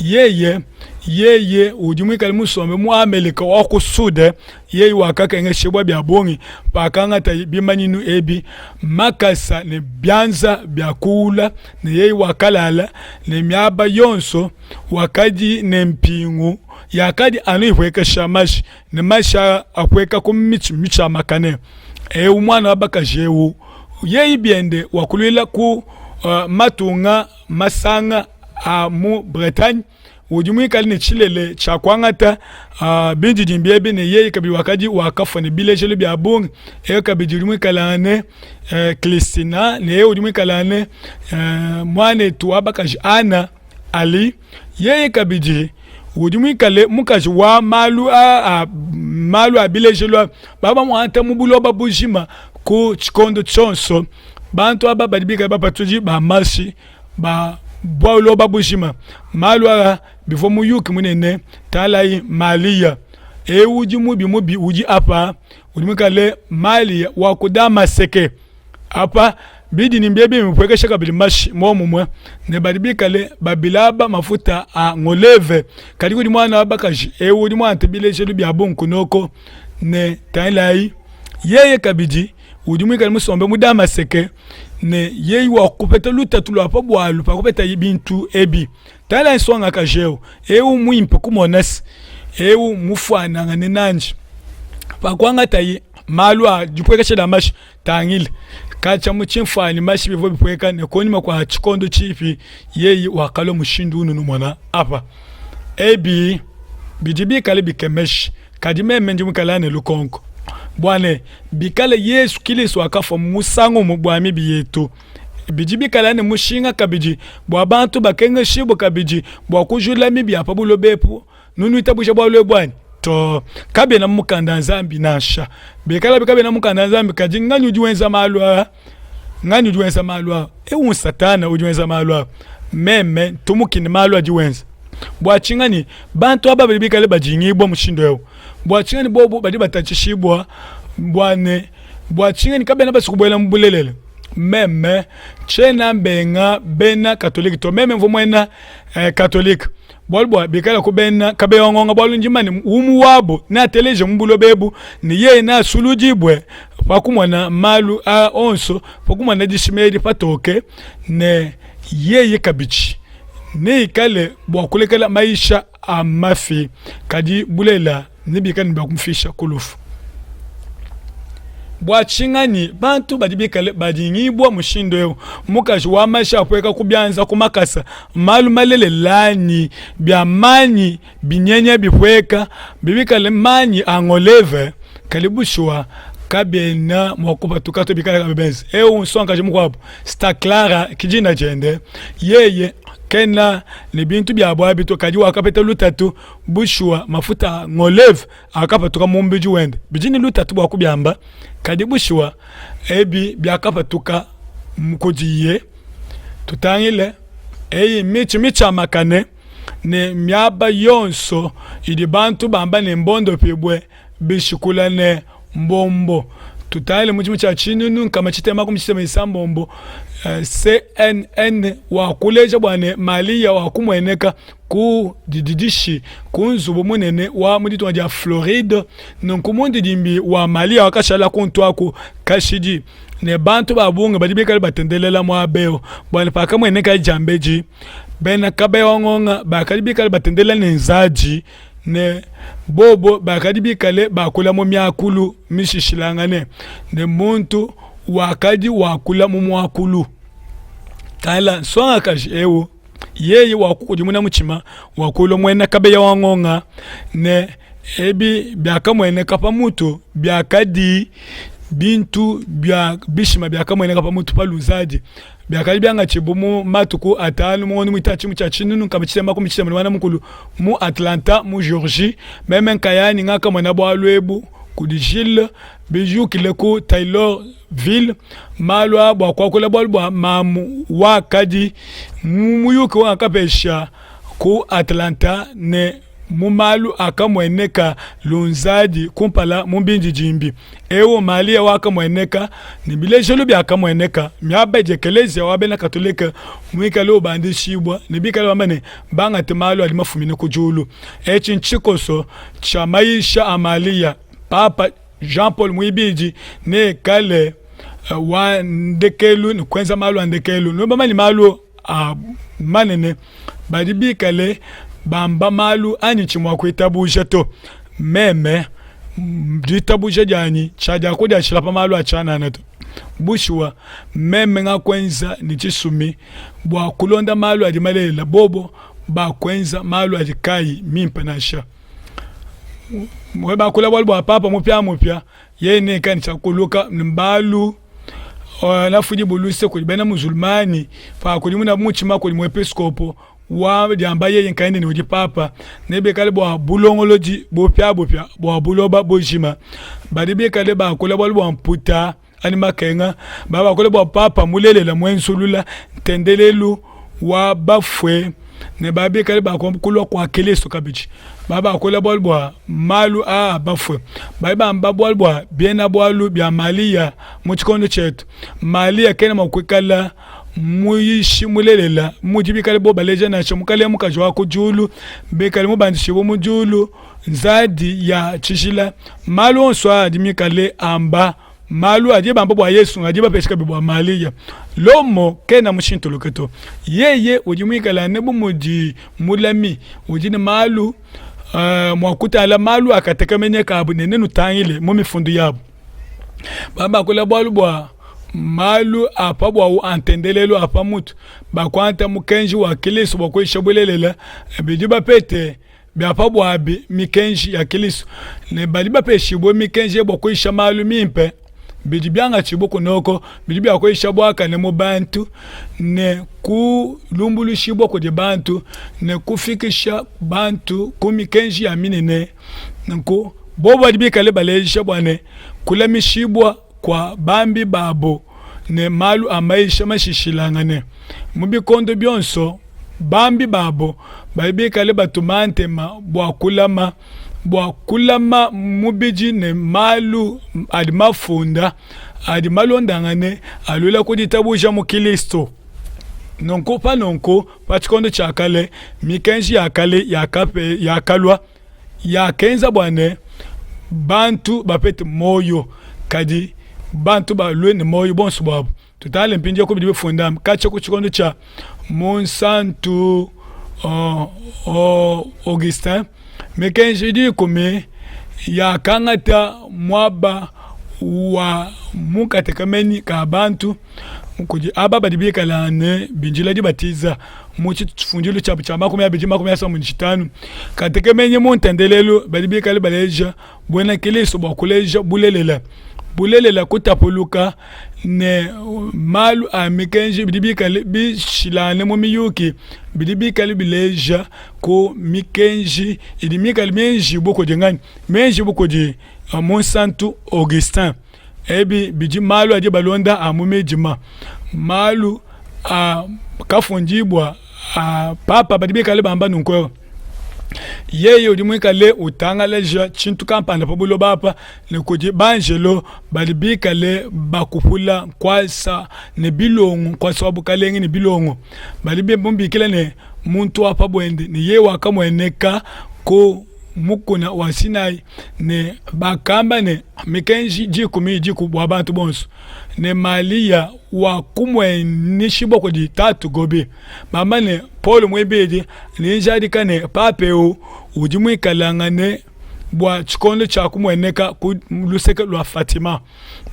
yeye yeye udi muikale musombe mu Amelika wa ku Sude, yeye wakakengeshibua bia bungi pakangataye bimanyinu ebi, makasa ne bianza biakuula, ne yeye wakalala ne miaba yonso wakadi ne mpingu yakadi anu ipuekesha mashi ne mashi aa apueka ku mitshi mitshiamakane. Eu muana wa bakaji eu yeye biende wakuluila ku uh, matunga masanga a mu Bretagne udi muikale ne tshilele tshia kuangata uh, bindidimbi ebi ne yeye kabidi wakadi wakafua ne bilejelu bia bungi. Eyo kabidi udi muikale ne uh, Christina ne yeye udi muikale ne uh, muanetu wa bakaji Anna Ali yeye kabidi udi muikale mukaji wa malu a, a malu a bilejelu a babamuangata mu buloba bujima ku tshikondo tshionso. Bantu aba badi bikale bapatudi ba mashi ba buloba bujima. Malu aa bivua muyuki munene. Talayi Malia eu udi mubi mubi udi apa udi muikale Malia wa ku Damaseke apa. Bidinimbi ebi mbipuekesha kabidi mashi muomumue ne badi bikale babilaba mafuta a ngoleve. Kadi kudi muana wa bakaji eu udi muangate bilejelu bia bungi kunoko, ne tangilayi, yeye kabidi udi muikale musombe mu Damaseke, ne yeye wakupeta lutatu lua pa bualu pakupetaye bintu ebi. Tangila nsongakaji eu, eu muimpe kumona se eu mufuanangane nandi pakuangataye malu a dipuekesha dia mashi. Tangila, katshia mu tshimfuanyi mashi bivua bipueka, ne kunyima kua tshikondo tshipi yeye wakalua mushindu ununumona apa. Ebi bidi bikale bikemesha, kadi meme ndi muikale ne lukonko bua ne, bikale Yesu Kilisto wakafua musangu umue bua mibi yetu, bidi bikale ne mushinga kabidi bua bantu bakengeshibue kabidi bua kujula mibi ya pa buloba epu. Nunuitabuja bualu ebu anyi? To, kabiena mu mukanda wa Nzambi nansha. Bikalabi kabiena mu mukanda wa Nzambi, kadi nganyi udi wenza malu aa? Nganyi udi wenza malu aa? Eu n'Satana udi wenza malu aa. Meme ntu mukine malu adi wenza. Bua tshinganyi bantu aba badi bikale badingibua mushindu eu? Bua tshinganyi bobu badi batatshishibua bua ne bua tshinganyi kabena basue kubuela mu bulelela? Meme tshiena mbenga bena Katolike to. Meme mvua muena eh, Katolike. Bualu bua bikala ku bena kabewa ngonga, bualu ndi mane umu wabo neateleje mu buloba ebu, ne yeye neasuludibue pa kumona malu a onso, pa kumona dishima edi patoke, ne yeye kabidi neikale bua kulekela mayisha a mafi, kadi bulelela nebikale ne bua kumufisha ku lufu. Bua tshinganyi bantu badi bikale badingibua mushindu eu? Mukaji wa mashi apueka ku bianza ku makasa, malu malelela anyi bia manyi binyenya bipueka bikale manyi a ngoleve, kadi bushuwa kabiena mua kupatuka to bikale kabi benze. Eu nsongakaji mukuabu Sta Clara ki dina diende, yeye kena ne bintu biabu abi to, kadi wakapeta lutatu. Bushuwa mafuta a ngoleve akapatuka mu mubidi wende. Bidi ne lutatu bua kubiamba, kadi bushuwa ebi biakapatuka kudiye. Tutangile eyi mitshi mitshiamakane ne miaba yonso idi bantu bamba ne mbondopibue bishikula ne mbombo. Tutangile mu tshimu tshia 1636 CNN wakuleja bua ne Malia wakumueneka ku dididishi ku nzubu munene wa mu ditunga dia Floride. Nunku mundidimbi wa Malia wakashala kuntu aku kashidi, ne bantu ba bungi badi bikale batendelela muaba eu. Bualu pakamuenekaye diambedi, bena Kabewa-Ngonga bakadi bikale batendelela ne nzadi, ne bobo bakadi bikale bakula mu miakulu mishishilangane, ne muntu wakadi wakula mu muakulu. Tangila nsongakaji eu. Yeye wakukudimuna mutshima, wakulua muena kabeya wa ngonga, ne ebi biakamueneka pa mutu biakadi bintu bia bishima biakamueneka pa mutu pa luzadi, biakadi biangatshibua mu matuku atanu mu ngondo muitanu tshidimu tshia 1634 mu Atlanta mu Georgie. Meme nkayanyi ngakamona bualu ebu kudi Gilles bijukile ku Taylorville. Malu aa bua kuakula bualu bua mamu wakadi mu muyuki wangakapesha ku Atlanta ne mu malu akamueneka lunzadi kumpala mu mbindidimbi eu Malia wakamueneka ne bilejelu biakamueneka miaba idi ekeleziya wa bena Katolike muikale ubandishibua ne bikale bamba ne bangate malu adi mafumine ku diulu. Etshi ntshikoso tshia mayisha a Malia. Papa Jean Paul muibidi neikale wa ndekelu ne kuenza malu a ndekelu. Nudi bamanye malu a manene badi bikale bamba malu anyi tshi mua kuitabuja to. Meme ditabuja dianyi tshiadiakudiatshila pa malu a tshianana to. Bushuwa meme ngakuenza ne tshisumi bua kulonda malu adi malelela, bobo bakuenza malu adi kayi mimpe nansha. Bakula bualu bua papa mupiamupia, yeye neikale ne tshia kuluka mbalu nafudibue luse kudi bena muzulmani pakudimunabu mutshima kudi muepiskopo wa diamba yeye nkayende ne udi papa. Nebikale bua bulongolodi bupiabupia bua buloba bujima. Badi bikale bakula bualu bua mputa anyi makenga, badi bakula bua papa mulelela muenzulula ntendelelu wa bafue. Ne babikale ba kulua kua Kilisto kabidi. Badi bakula bualu bua malu aa bafue. Badi bamba bualu bua biena-bualu bia Malia mu tshikondo tshietu. Malia kena mua kuikala muyishi mulelela mudi bikale bo baleja nansha mukalenge mukaji wa ku diulu bikale mubandishibue mu diulu nzadi ya tshijila. Malu onso aa adi mikale amba Malu adi bamba bua Yesu adi bapesha kabidi bua Malia. Lomo kena mushintuluke to. Yeye udi muikale bu mudi mulami udi ne malu uh, mua kutala malu akatekemena abu ne nenutangile mu mifundu yabu. Babakula bualu bua malu a pa buawu a ntendelelu a pa mutu bakuata mukenji wa Kilisto bua kuyisha bulelela bidi bapete bia pa buabi mikenji ya Kilisto, ne badi bapeshibue mikenji bua kuyisha malu mimpe bidi biangatshibue kunoko bidi bia kuyisha buakane mu bantu ne kulumbuluishibua kudi bantu ne kufikisha bantu ku mikenji ya minene. Nunku bobo badi bikale baleja bua ne kulamishibua kua bambi babo ne malu a mayisha mashishilangane mu bikondo bionso. Bambi babo badi bikale batuma ntema bua kulama bua kulama mubidi ne malu adi mafunda adi malondangane aluila ku ditabuja mu Kilisto. Nunku pa nunku pa tshikondo tshia kale mikenji ya kale yakape yakalua yakenza bua ne bantu bapete muoyo, kadi bantu balue ne muoyo bonso buabu. Tutale mpindieu ku bidi bifunda katshia ku tshikondo tshia Munsantu Augustin, mikenji dikumi yakangata muaba wa mu katekamenyi ka bantu kudi aba badi bikala ne bindila dibatiza mu tshifundilu tshiabu tshia 235. Katekemenyi mu ntendelelu badi bikale baleja buena Kilisto bua kuleja bulelela. Bulelela kutapuluka ne malu a mikenji bidi bikale bishilangane mu miyuki bidi bikale bileja ku mikenji idi mikale mienjibue kudi nganyi? Mienjibue kudi Munsantu Augustin. Ebi bidi malu adi balonda a mu midima, malu a kafundibua a papa badi bikale bamba nunku. Yeye udi muikale utangalaja tshintu kampanda pa buloba apa, ne kudi banjelo badi bikale bakupula nkuasa ne bilongo, nkuasa wa bukalenge ne bilongo. Badi bamubikila ne muntu wa pa buende, ne yeye wakamueneka ku mukuna wa Sinai, ne bakamba ne mikenji dikumi idiku bua bantu bonso, ne Malia wakumueneshibua kudi Tatu Gobi. Bamba ne Paulo muibidi ne njadika ne papa eu udi muikalangane bua tshikondo tshia kumueneka ku luseke lua Fatima.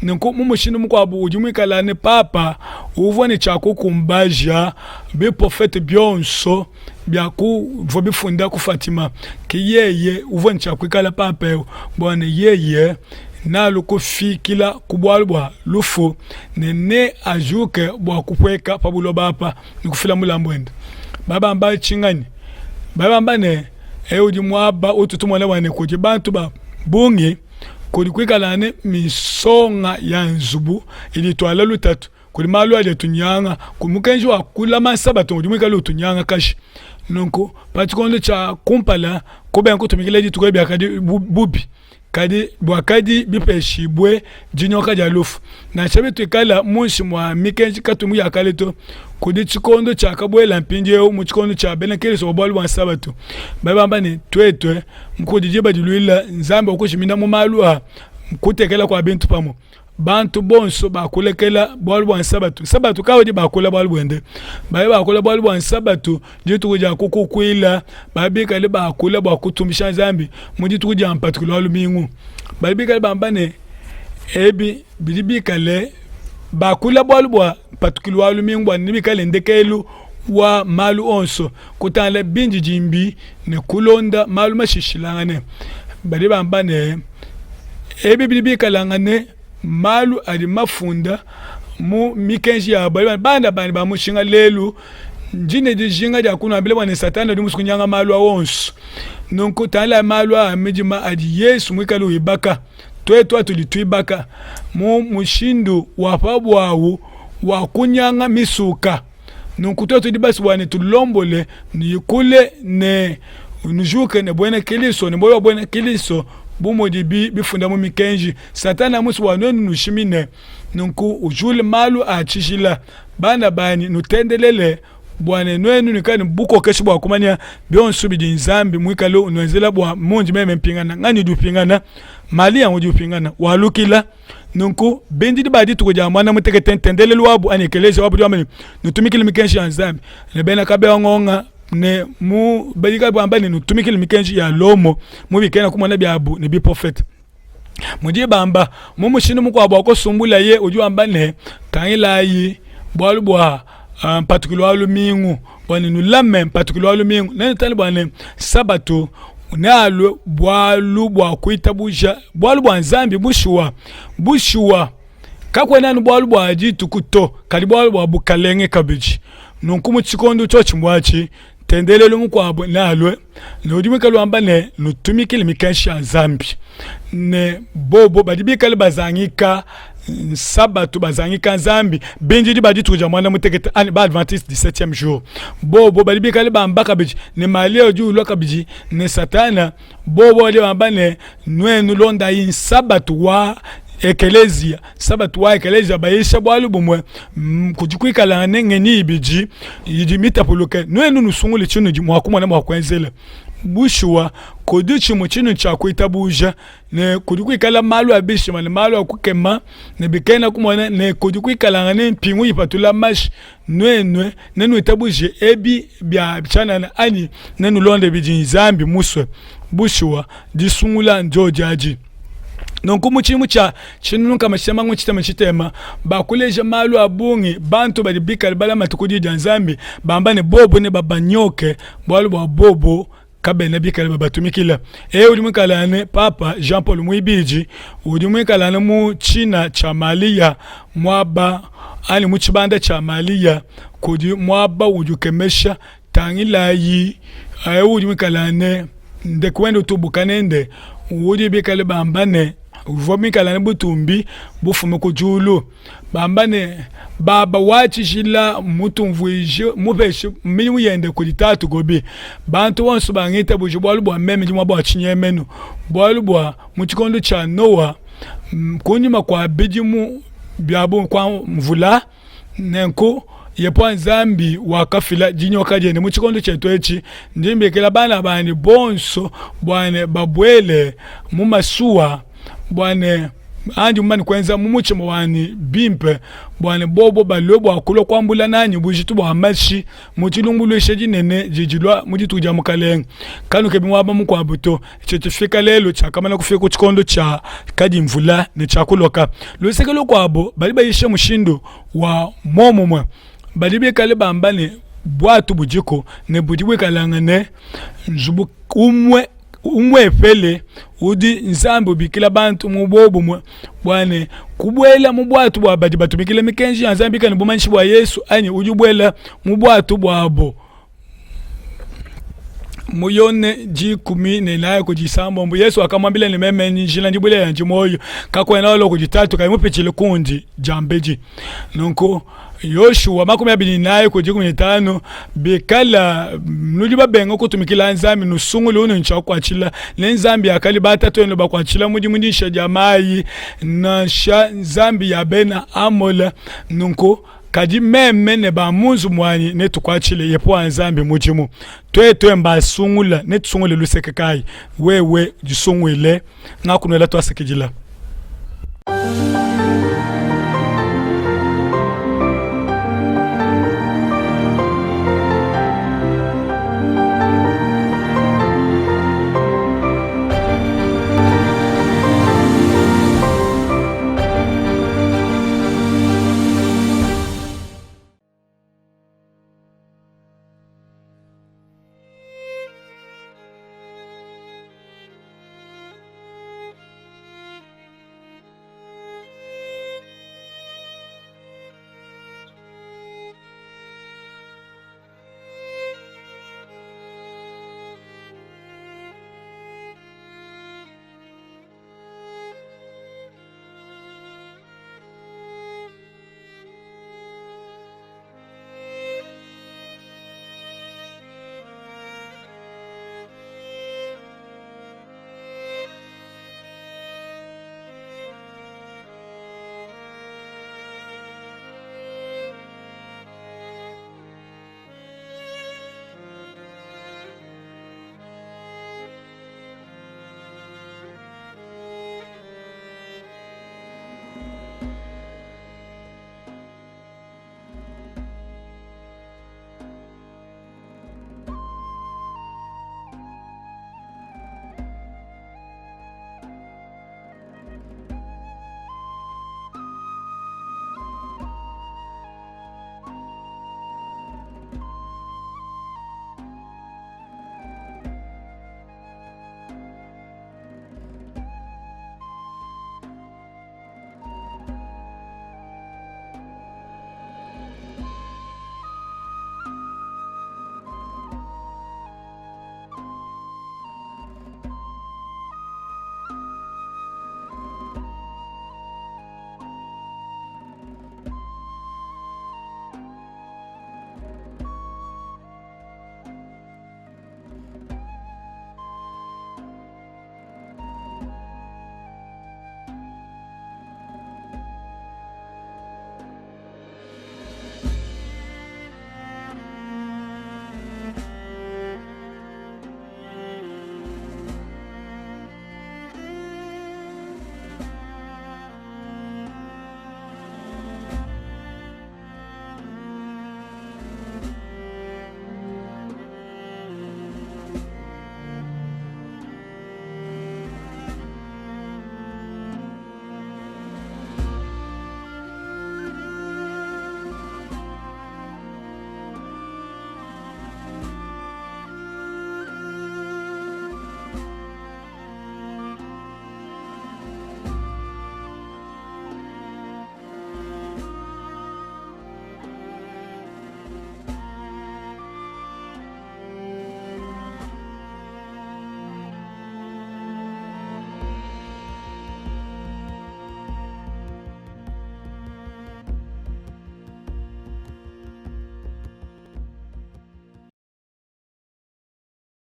Nunku mu mushindu mukuabu udi muikala ne papa uvua ne tshia kukumbaja biprofete bionso bia kuvua bifunda ku Fatima, ke yeye uvua ne tshia kuikala papa eu bua ne yeye nalu kufikila ku bualu bua lufu ne neajuke bua kupueka pa buloba apa ne kufila mulambu wende. Babamba tshinganyi? Babamba ne eu udi muaba utu tumona bua ne kudi bantu ba bungi kudi kuikala ne misonga ya nzubu idi ituala lutatu kudi malu adi atunyanga ku mukenji wa kulama nsabatu udi muikale utunyangakaja nunku pa tshikondo tshia kumpala kubenga kutumikila dituku edi biakadi bubi kadi buakadi bipeshibue dinyoka dia lufu nansha bituikala munshi mua mikenji katumu ya kale to kudi tshikondo tshiakabuela mpindieu mu tshikondo tshia bena Kristo bua bualu bua nsabatu badi bamba ne tuetue kudi diba diluila Nzambi wakujimina mu malu a kutekela kua bintu pamue bantu bonso bakulekela bualu bua nsabatu nsabatu kawudi bakula bualu buende baye bakula bualu bua nsabatu dituku dia kukukuila baye bikale bakula bua kutumbisha Nzambi mu dituku dia mpatukilu wa lumingu badi bikale bamba ne ebi bidi bikale bakula bualu bua mpatukilu wa lumingu bua ne bikale ndekelu wa malu onso kutangila bindidimbi ne kulonda malu mashishilangane badi bamba ne ebi bidi bikalangane malu adi mafunda mu mikenji ya bana banyi ba mushinga lelu ndi ne dijinga dia kunuambila bua ne Satana udi musue kunyanga malu a onso. Nunku tangila malu a midima adi Yesu muikale wibaka, tuetu atudi tuibaka mu mushindu wa pa buawu wa kunyanga misuka. Nunku tuetu tudi basue bua ne tulombole nuyikule ne nujuke ne buena Kilisto ne muoyo wa buena Kilisto bu mudibi bifunda mu mikenji. Satana musue bua nuenu nushimine, nunku ujule malu a tshijila. Bana banyi, nutendelele bua ne nuenu nuikale ne bukokeshi bua kumanya bionso bidi Nzambi muikale unuenzela bua mundi meme mpingana. Nganyi udi upingana? Malia udi upingana, walukila. Nunku bindidi ba dituku dia muanda mutekete ntendelelu wabu anyi ekeleziya wabu udi wamba ne, nutumikile mikenji ya Nzambi, ne bena kabewa ne mu badi bamba ne, nutumikile mikenji ya Lomo mu bikena kumona biabu ne biprofete. Mudi bamba mu mushindu mukuabu wa kusumbulaye udi wamba ne, tangilayi bualu bua uh, mpatukilu wa lumingu bua ne nulame mpatukilu wa lumingu nenutale bua ne sabatu nealue bualu bua kuitabuja bualu bua Nzambi bushuwa bushuwa kakuena anu bualu bua dituku to kadi bualu bua bukalenge kabidi nunku mu tshikondo tshiotshimue atshi ntendelelu mukuabu nealue ne udi muikale wamba ne nutumikile mikenji ya Nzambi ne bobo badi bikale bazangika nsabatu bazangika Nzambi bindidi ba dituku dia muanda mutekete anyi ba adventiste du septième jour bobo badi bikale bamba kabidi ne Malia udi ulua kabidi ne Satana bobo badi bamba ne nuenu londayi nsabatu wa ekelezia sabatu wa ekelezia bayisha bualu bumue mm, kudi kuikala ne ngenyi ibidi idi mitapuluke nuenu nusungule tshinudi mua kumona mua kuenzela bushuwa kudi tshimue tshinu tshia kuitabuja ne kudi kuikala malu a bishima ne malu a kukema ne bikena kumona ne kudi kuikalanga ne mpingu ipatula mashi nuenu nenuitabuje ebi bia tshianana anyi nenulonde bidi Nzambi musue bushuwa disungula ndiodi adi nunku mu tshidimu tshia 1960 bakuleja malu a bungi bantu badi bikale balamate ku Diyi dia Nzambi bamba ne bobu nebabanyoke bualu bua bobu kabena bikale babatumikila. Eu udi muikale ne Papa Jean Paul muibidi udi muikale ne mu tshina tshia Malia muaba anyi mu tshibanda tshia Malia kudi muaba udi ukemesha. Tangilayi, eu udi muikale ne ndeke wende utubuka nende udi bikale bamba ne uvua muikale ne butumbi bufume ku diulu. Bamba ne, Baba wa tshijila mmutumvuije, mupeshe midimu yende kudi Tatu Gobi. Bantu bonso bangitabuje bualu bua meme ndi muaba wa tshinyemenu. Bualu bua mu tshikondo tshia Noa, kunyima kua bidimu bia bungi kua mvula, nenku Yehowa Nzambi wakafila dinyoka diende mu tshikondo tshietu etshi. Ndi mbikila bana banyi bonso bua ne babuele mu masuwa bua ne andi mumane kuenza mu mutshima wanyi bimpe, bua ne bobo balue bua kulua kuambula nanyi bujitu bua mashi mu dilumbuluisha dinene didi dilua mu dituku dia Mukalenge. Kanukebi muaba mukuabu to. Etshi tshifika lelu tshiakamana kufika ku tshikondo tshia kadi mvula ne tshia kuloka. Luseke lukuabu badi bayisha mushindu wa muomumue. Badi bikale bamba ne buatu budiku ne budi buikalangane nzubu umue umuepele udi Nzambi ubikila bantu mu buobumue bua ne kubuela mu buatu bua badi batumikila mikenji ya Nzambi ne bumanyishi bua Yesu anyi udi ubuela mu buatu buabo mu Yone 14 kudi isambombo Yesu wakamuambila ne meme ndi njila ndi bulelela ndi muoyo kakuena walua kudi Tatu kayi mupitshile kundi diambedi nunku Yoshua 24 kudi 15 bikala nudi babenga kutumikila Nzambi nusungule unu ntshiakuatshila ne Nzambi yakali batatuenu bakuatshila mudimu dinsha dia mayi nansha Nzambi ya bena Amola nunku kadi meme ne ba mu nzubu muanyi netukuatshile Yehowa Nzambi mudimu. Tuetu mbasungula netusungule luseke kayi? Wewe disunguile. Ngakunuela tuasakidila.